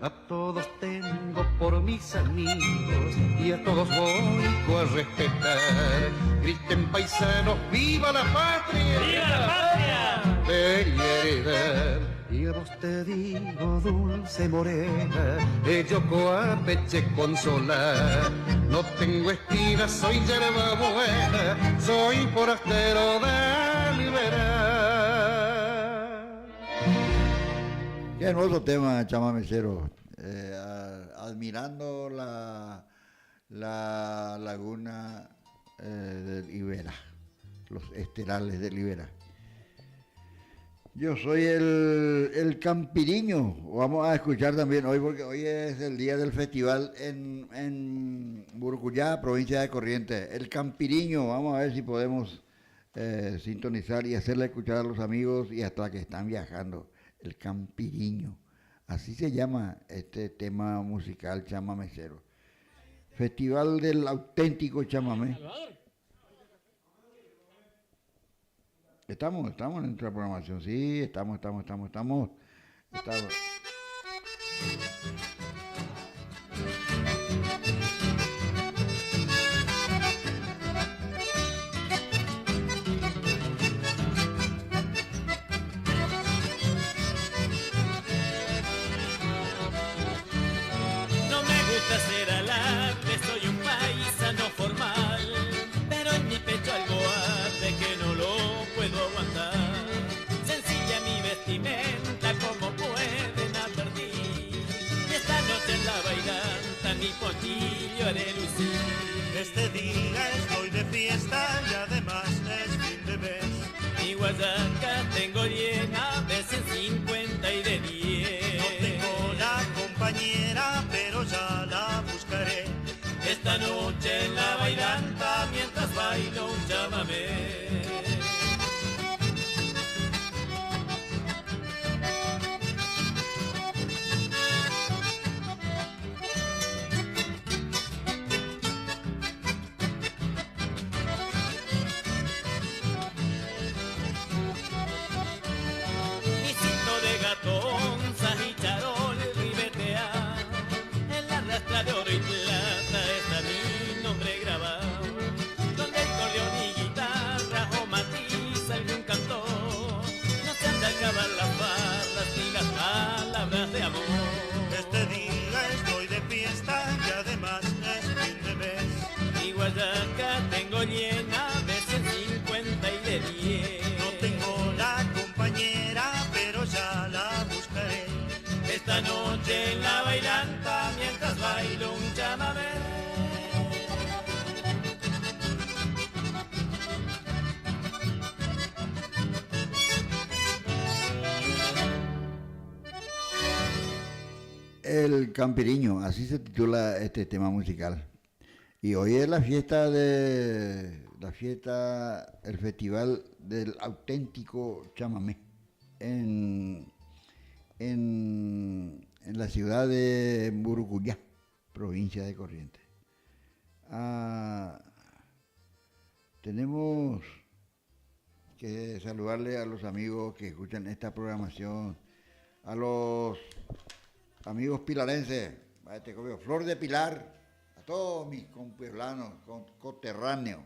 A todos tengo por mis amigos y a todos voy a respetar. Griten paisanos, ¡viva la patria! ¡Viva la patria! De mi heredad. Y a vos te digo, dulce morena, de Yocoapeche consolar. No tengo espinas, soy yerba buena, soy forastero de Iberá. Qué hermoso tema, chamamecero. Admirando la laguna del Iberá, los esterales del Iberá. Yo soy el Campiriño. Vamos a escuchar también hoy, porque hoy es el día del festival en Mburucuyá, provincia de Corrientes. El Campiriño, vamos a ver si podemos sintonizar y hacerle escuchar a los amigos y hasta que están viajando. El Campiriño. Así se llama este tema musical chamamecero. Festival del auténtico chamamé. Estamos en nuestra programación, sí, estamos. Estamos. No me gusta hacer alarde, soy un paisano formal, pero en mi pecho algo arde que no lo puedo aguantar. Sencilla mi vestimenta, como pueden advertir, y esta noche en la bailanta mi ponchillo haré lucir. Este día estoy de fiesta y además es fin de mes. Mi guayaca tengo llena de 150 y de 10. No tengo la compañera, pero ya la buscaré. Esta noche en la bailanta, mientras bailo un chamamé. Mi cinto de gatonzas y charol ribetea, en la rastra de oro y plata está mi nombre grabado, donde el acordeón y guitarra o matiz algún cantor. No se han de acabar las farras ni las palabras de amor. Este día estoy de fiesta y además es fin de mes. Mi guayaca tengo llena de 150 y de 10. No tengo la compañera, pero ya la buscaré. Esta noche en la bailanta, mientras bailo un chamamé. El Campiriño, así se titula este tema musical. Y hoy es la fiesta de la fiesta, el festival del auténtico chamamé en la ciudad de Mburucuyá, provincia de Corrientes. Ah, tenemos Que saludarle a los amigos que escuchan esta programación, a los amigos pilarenses, Flor de Pilar, a todos mis compueblanos, coterráneos,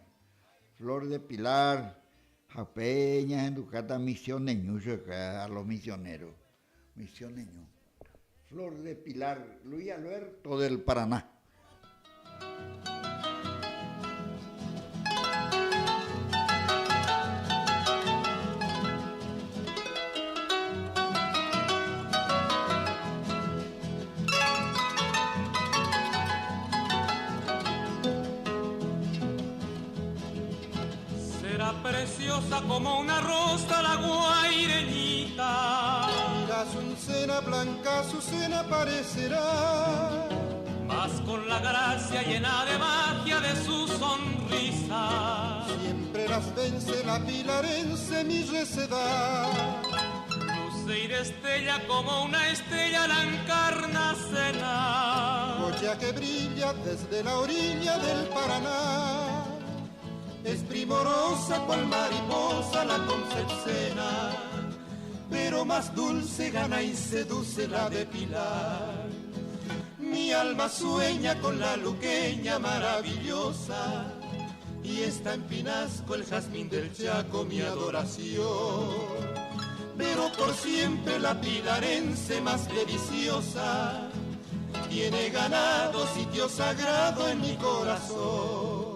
Flor de Pilar, Japeña, Enducata, Misioneño, a los misioneros, Misioneño. Flor de Pilar, Luis Alberto del Paraná. Será preciosa como una rosa la guaireñita. La asuncena blanca azucena parecerá, mas con la gracia llena de magia de su sonrisa. Siempre las vence la pilarense mi recedad. Luce y destella como una estrella la encarnacena. Joya que brilla desde la orilla del Paraná. Es primorosa cual mariposa la concepcena, pero más dulce gana y seduce la de Pilar. Mi alma sueña con la luqueña maravillosa, y está en Pinasco el jazmín del Chaco mi adoración. Pero por siempre la pilarense más deliciosa tiene ganado sitio sagrado en mi corazón.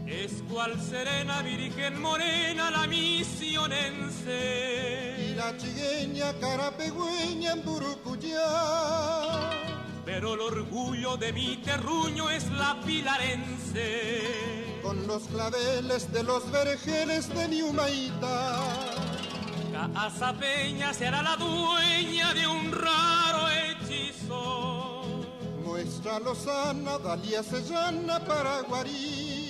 Es cual serena virgen morena la misionense. Y la chigueña carapegüeña en Burucuyá. Pero el orgullo de mi terruño es la pilarense. Con los claveles de los vergeles de mi Humaitá. Casa Peña será la dueña de un raro hechizo. Muestra lozana, Dalia Sellana, Paraguarí.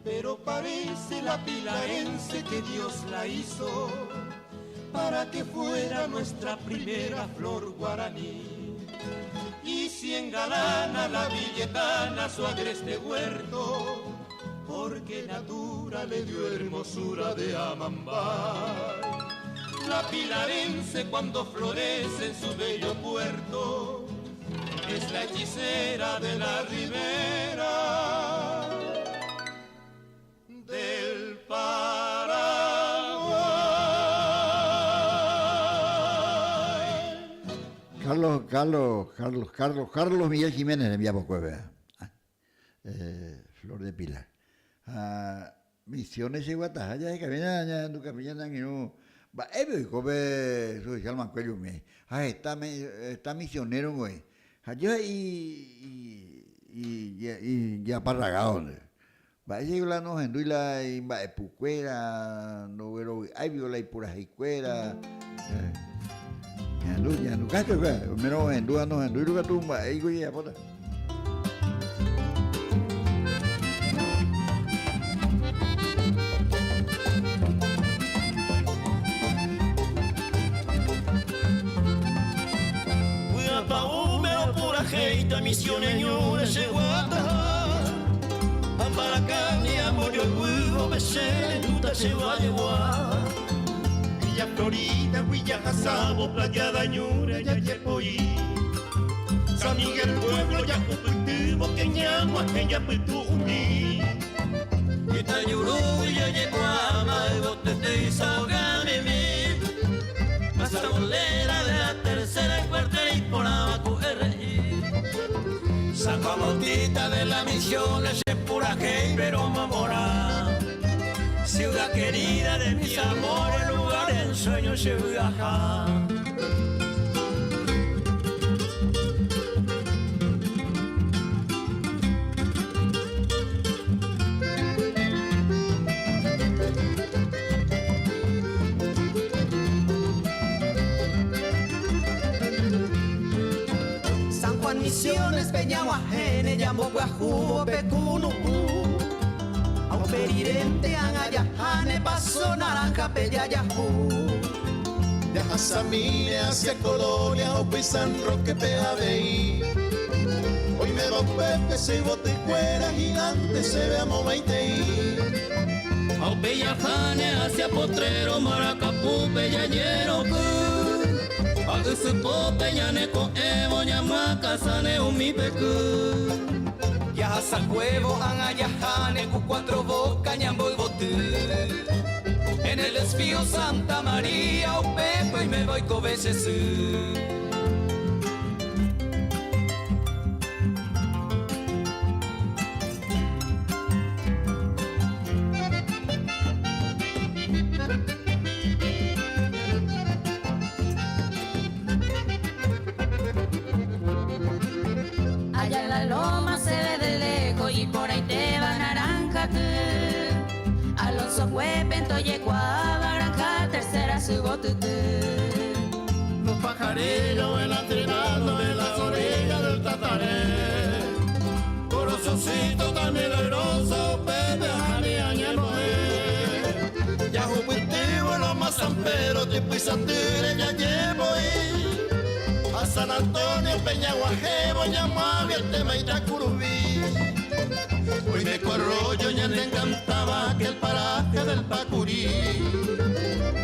Pero parece la pilarense que Dios la hizo para que fuera nuestra primera flor guaraní. Y si engalana la villetana su agreste huerto, porque natura le dio hermosura de Amambay. La pilarense cuando florece en su bello puerto, es la hechicera de la ribera del Paraguay. Carlos, Carlos, Carlos, Carlos, Carlos Miguel Jiménez de Villapocueve. Flor de Pilar. Ah, Misiones y Guatajaya de Camina, ya tu camina, no. Va, come su alma cuello me. Ah, está misionero, güey. Allá y ya parragado, Va, ese la no genduila y va epucuera, no veo, ay viola y pura jicuera. Ñandu, ñandu, cacho, güey. Menos gendúa, no gendú, y tumba, ahí güey, ya pota. Misioneño ese guata, Ambaracani, amor yo besé, tuta se va a llevar. Villa Florida, Villa Jasabo, Playa Dañura, Yayepoí. San Miguel Pueblo, Yacupitibo, Queñagua, Queñapitumi. Itayurú, Yayecuama, Botete y Saogamimi. Mazabolera de la tercera y cuarta y por abajo RI. San Juan Bautista de la Misión es pura pero mamora. Ciudad querida de mis amores, lugar en sueños se viaja. San Juan Misiones, Peñaguajene, Ñambopyahúvo pe kunu'ũ. Ha upe rirénte ág̃a jaháne Paso Naranja-pe jajahu. Jahasamíne hacia Colonia ha upéi San Roque-pe avei. Oiméva upépe che yvotykuéra hi'ãnte chéve amomaitei. Ha upéi jaháne hacia Potrero Maracapúpe jajeroky. Ha ysypópe ñaneko'ẽvo ñamyakãsãne umi peky. Jahasakuévo ág̃a jaháne ku Cuatro Boca ñamboyvoty. En el desvío Santa María upépe oiméva oikove che sy. Allá en la loma se ve de lejos iporãitéva naranja ty. Alonso kuépe tojekuaáva Granja Tercera syvotyty. Los pajarillos vuelan trinando en las orillas del Tataré. Corozocito tan milagroso, upépe ahámi añembo'e. Jahupytývo Loma San Pedro, Typysatýre jajepoi. Ha San Antonio pe ñaguahẽvo ñamoaguietema Itakuruvi. Oime ko arroyo ñane encantáva aquel paraje del Pacurí.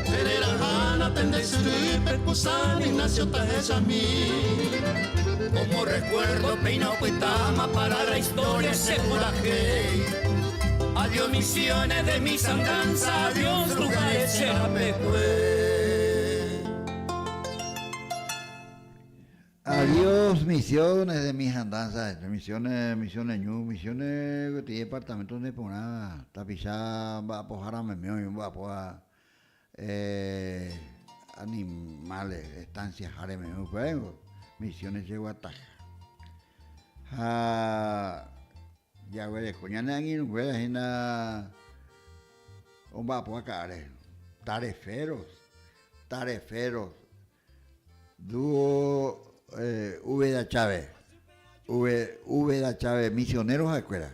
Chererahána pende syrýpe ku San Ignacio tahechami. Como recuerdo péina opytáma para la historia che purahéi. Adiós Misiones de mis andanzas, adiós lugares che rapekue. Adiós Misiones de mis andanzas, Misiones, Misiones ñu, Misiones peteĩ departamento neporãva, tapicha mba'apohára meme oĩ omba'apóva animales, estancia háre meme upéva ningo Misiones che guataha. Ha jaguereko ñane angirũnguéra hína omba'apóva ka'áre, tareferos, tareferos. Dúo Úbeda Chávez, Úbeda Chávez, misionero ha'ekuéra,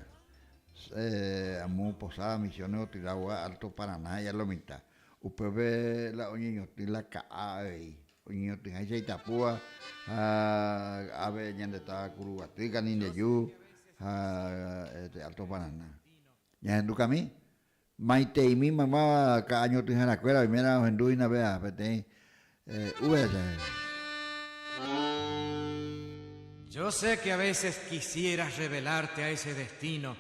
amo Posada Misiones Otiragua, Alto Paraná ha lo mitã. Upépe la oñeñotỹ la ka'a avei, oñeñotỹháicha Itapúa ha ave ñande táva Kuruguaty, Kanindeju ha Alto Paraná. Ñahendukami Maiteimi maymáva ka'a ñotỹharakuéra oimérã ohendu hína péva peteĩ Úbeda Chávez. Yo sé que a veces quisieras rebelarte a ese destino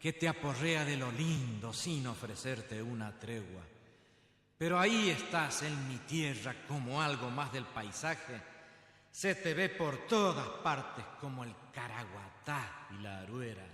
que te aporrea de lo lindo sin ofrecerte una tregua. Pero ahí estás en mi tierra como algo más del paisaje, se te ve por todas partes como el caraguatá y la aruera.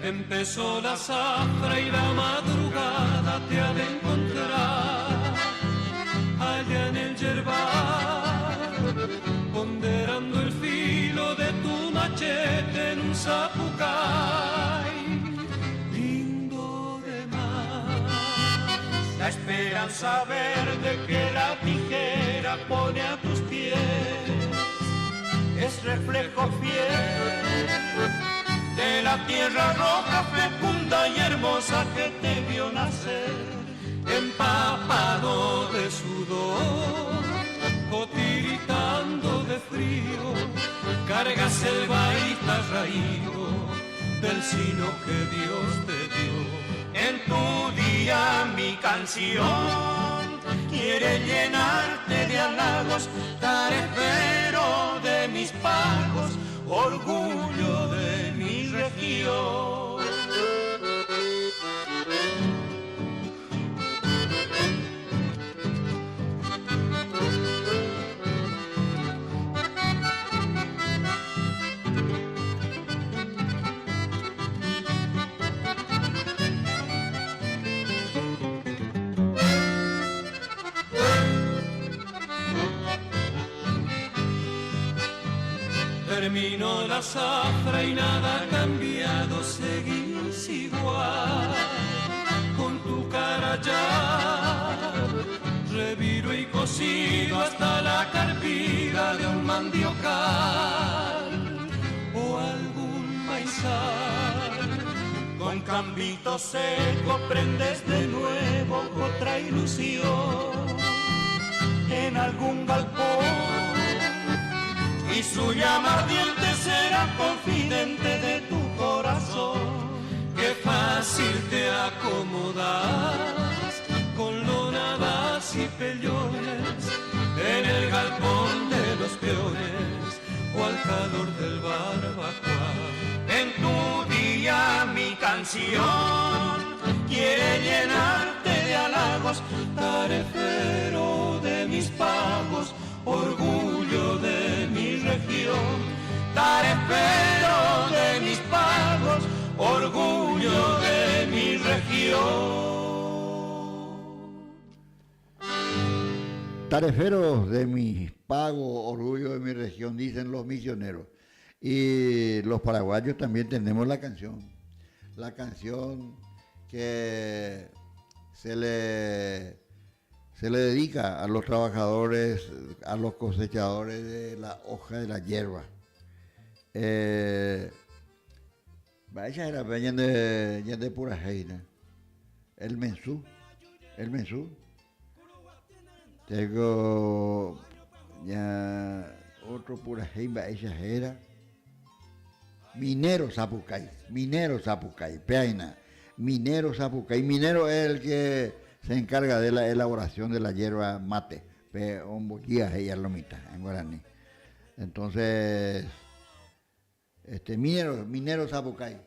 Empezó la zafra y la madrugada te ha de encontrar allá en el yerbal, ponderando el filo de tu machete en un sapucay. Lindo de más, la esperanza verde que la tijera pone a tus pies es reflejo fiel de la tierra roja fecunda y hermosa que te vio nacer, empapado de sudor o tiritando de frío, cargas el baita raído del sino que Dios te dio. En tu día mi canción quiere llenarte de halagos, tarefero de mis pagos, orgullo de mi región. Terminó la zafra y nada ha cambiado, seguís igual, con tu cara ya reviro y cocido hasta la carpida de un mandiocal o algún maizal. Con cambito seco prendes de nuevo otra ilusión en algún galpón y su llama ardiente será confidente de tu corazón. Qué fácil te acomodas con lonadas y pellones en el galpón de los peones o al calor del barbacoa. En tu día mi canción quiere llenarte de halagos, tarefero de mis pagos, orgullo de mi región. Tarefero de mis pagos, orgullo de mi región. Tareferos de mis pagos, orgullo de mi región, dicen los misioneros. Y los paraguayos también tenemos la canción. La canción que se le, se le dedica a los trabajadores, a los cosechadores de la hoja de la hierba. Vaya era de pura heina. El mensú, el mensú. Tengo ya otro pura heima, esa era. Minero Zapucay, Minero Zapucay, peaina. Minero Zapucay. Minero es el que se encarga de la elaboración de la hierba mate, pe ombollía ella lo mitad en guaraní. Entonces, este minero, minero Zapucay.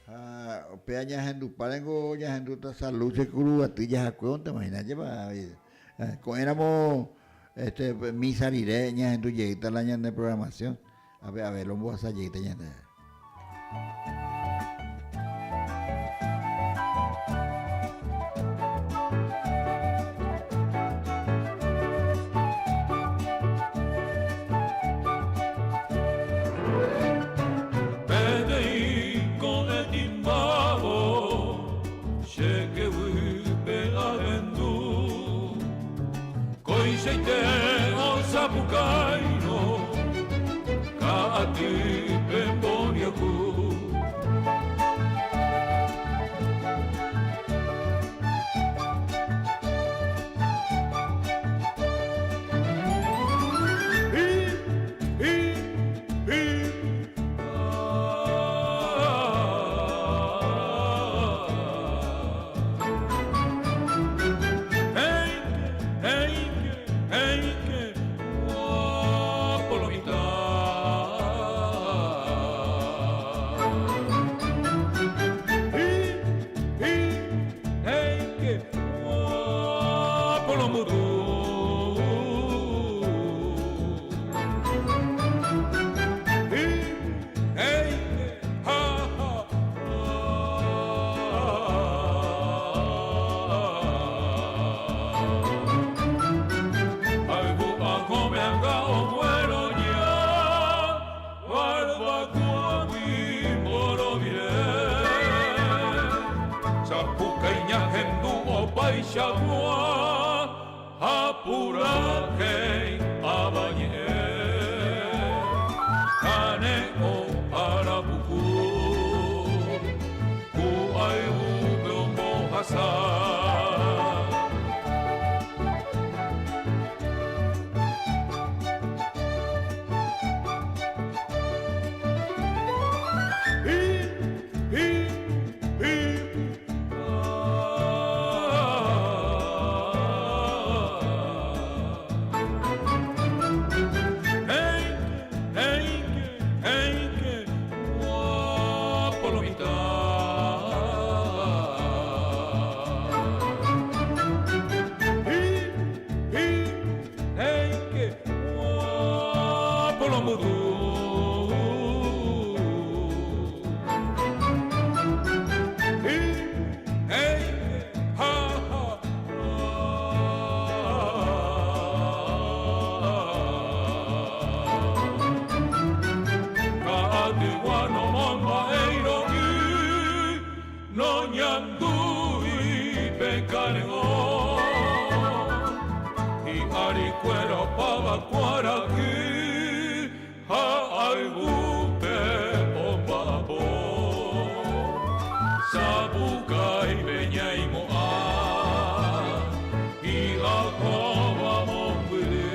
Ah, peaña gendu parengo ya gendu ta salud se curubatilla jacuón, te imaginas lleva éramos este misa rireña gendu lleguita la ña de programación. A ver, lo voy a lleguita ña. Kuarahy ha ayvúpe omba'apo. Sapukáipe ñaimo'ã hi'akuãva mombyry.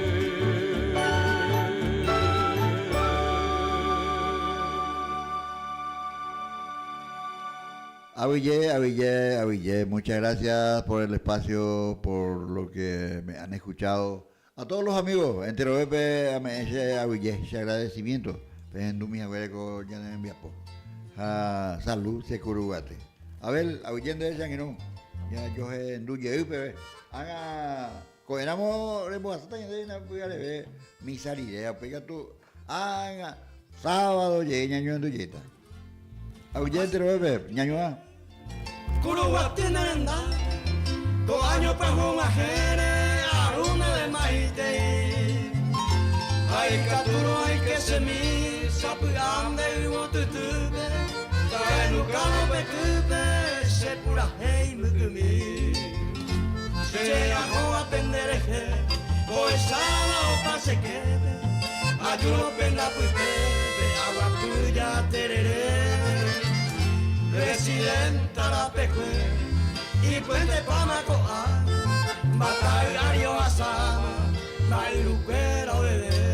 Aguije, aguije, aguije. Muchas gracias por el espacio, por lo que me han escuchado. A todos los amigos, enterovépe ame'ẽ che aguije, che agradecimiento pehendumi haguére ko ñane rembiapo. Ha salud che kuruguate. Abel, aguije ndéve che angirũ, jajohendu jey peve. Ág̃a ko'ẽramo rembohasáta ñande hína pyhareve misa rire, upéi katu ág̃a sábado jey ñañohendu jeýta. Aguyje enterovépe, ñañuã. Kuruguaty ne renda, ko áño pyahu og̃uahẽre aru ndéve maitei. Ha ikatúrõ aike chemi sapy'a nde yvotytýpe, tahenukávo pe týpe che purahéi mbykymi. Che ahóva pende rehe, pohecháva opa che képe, ajúrõ pende apytépe aguapy jaterere. Presidenta rapekue, ipuentepáma ko'ág̃a, mbatay ári ohasáma, mba'yrukuéra oveve.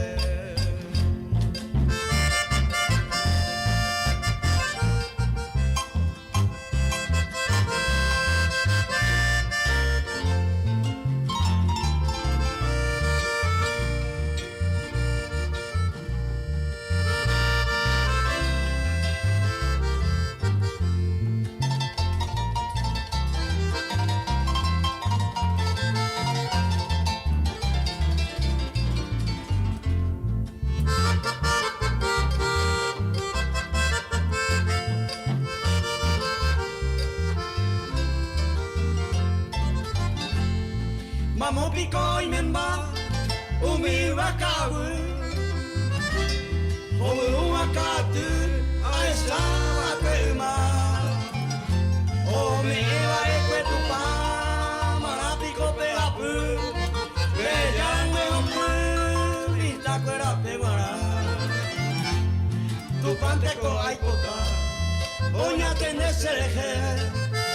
Mamo piko oimemba umi yva ka'aguy, hovyũva ka'aty ahecha va'ekue yma, ome'ẽ va'ekue Tupã marã piko pe hapy, pe jangue hopy mitãkuérape g̃uarã. Tupãnteko aipota oñatende cherehe,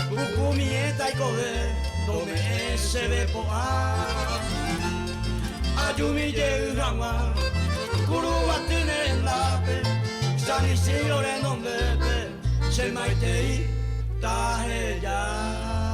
pukumiẽ taikove ndome'ẽ chéve po'a. Ajumi jey hag̃ua Kuruguaty ne rendápe, San Isidro renondépe che maitei taheja.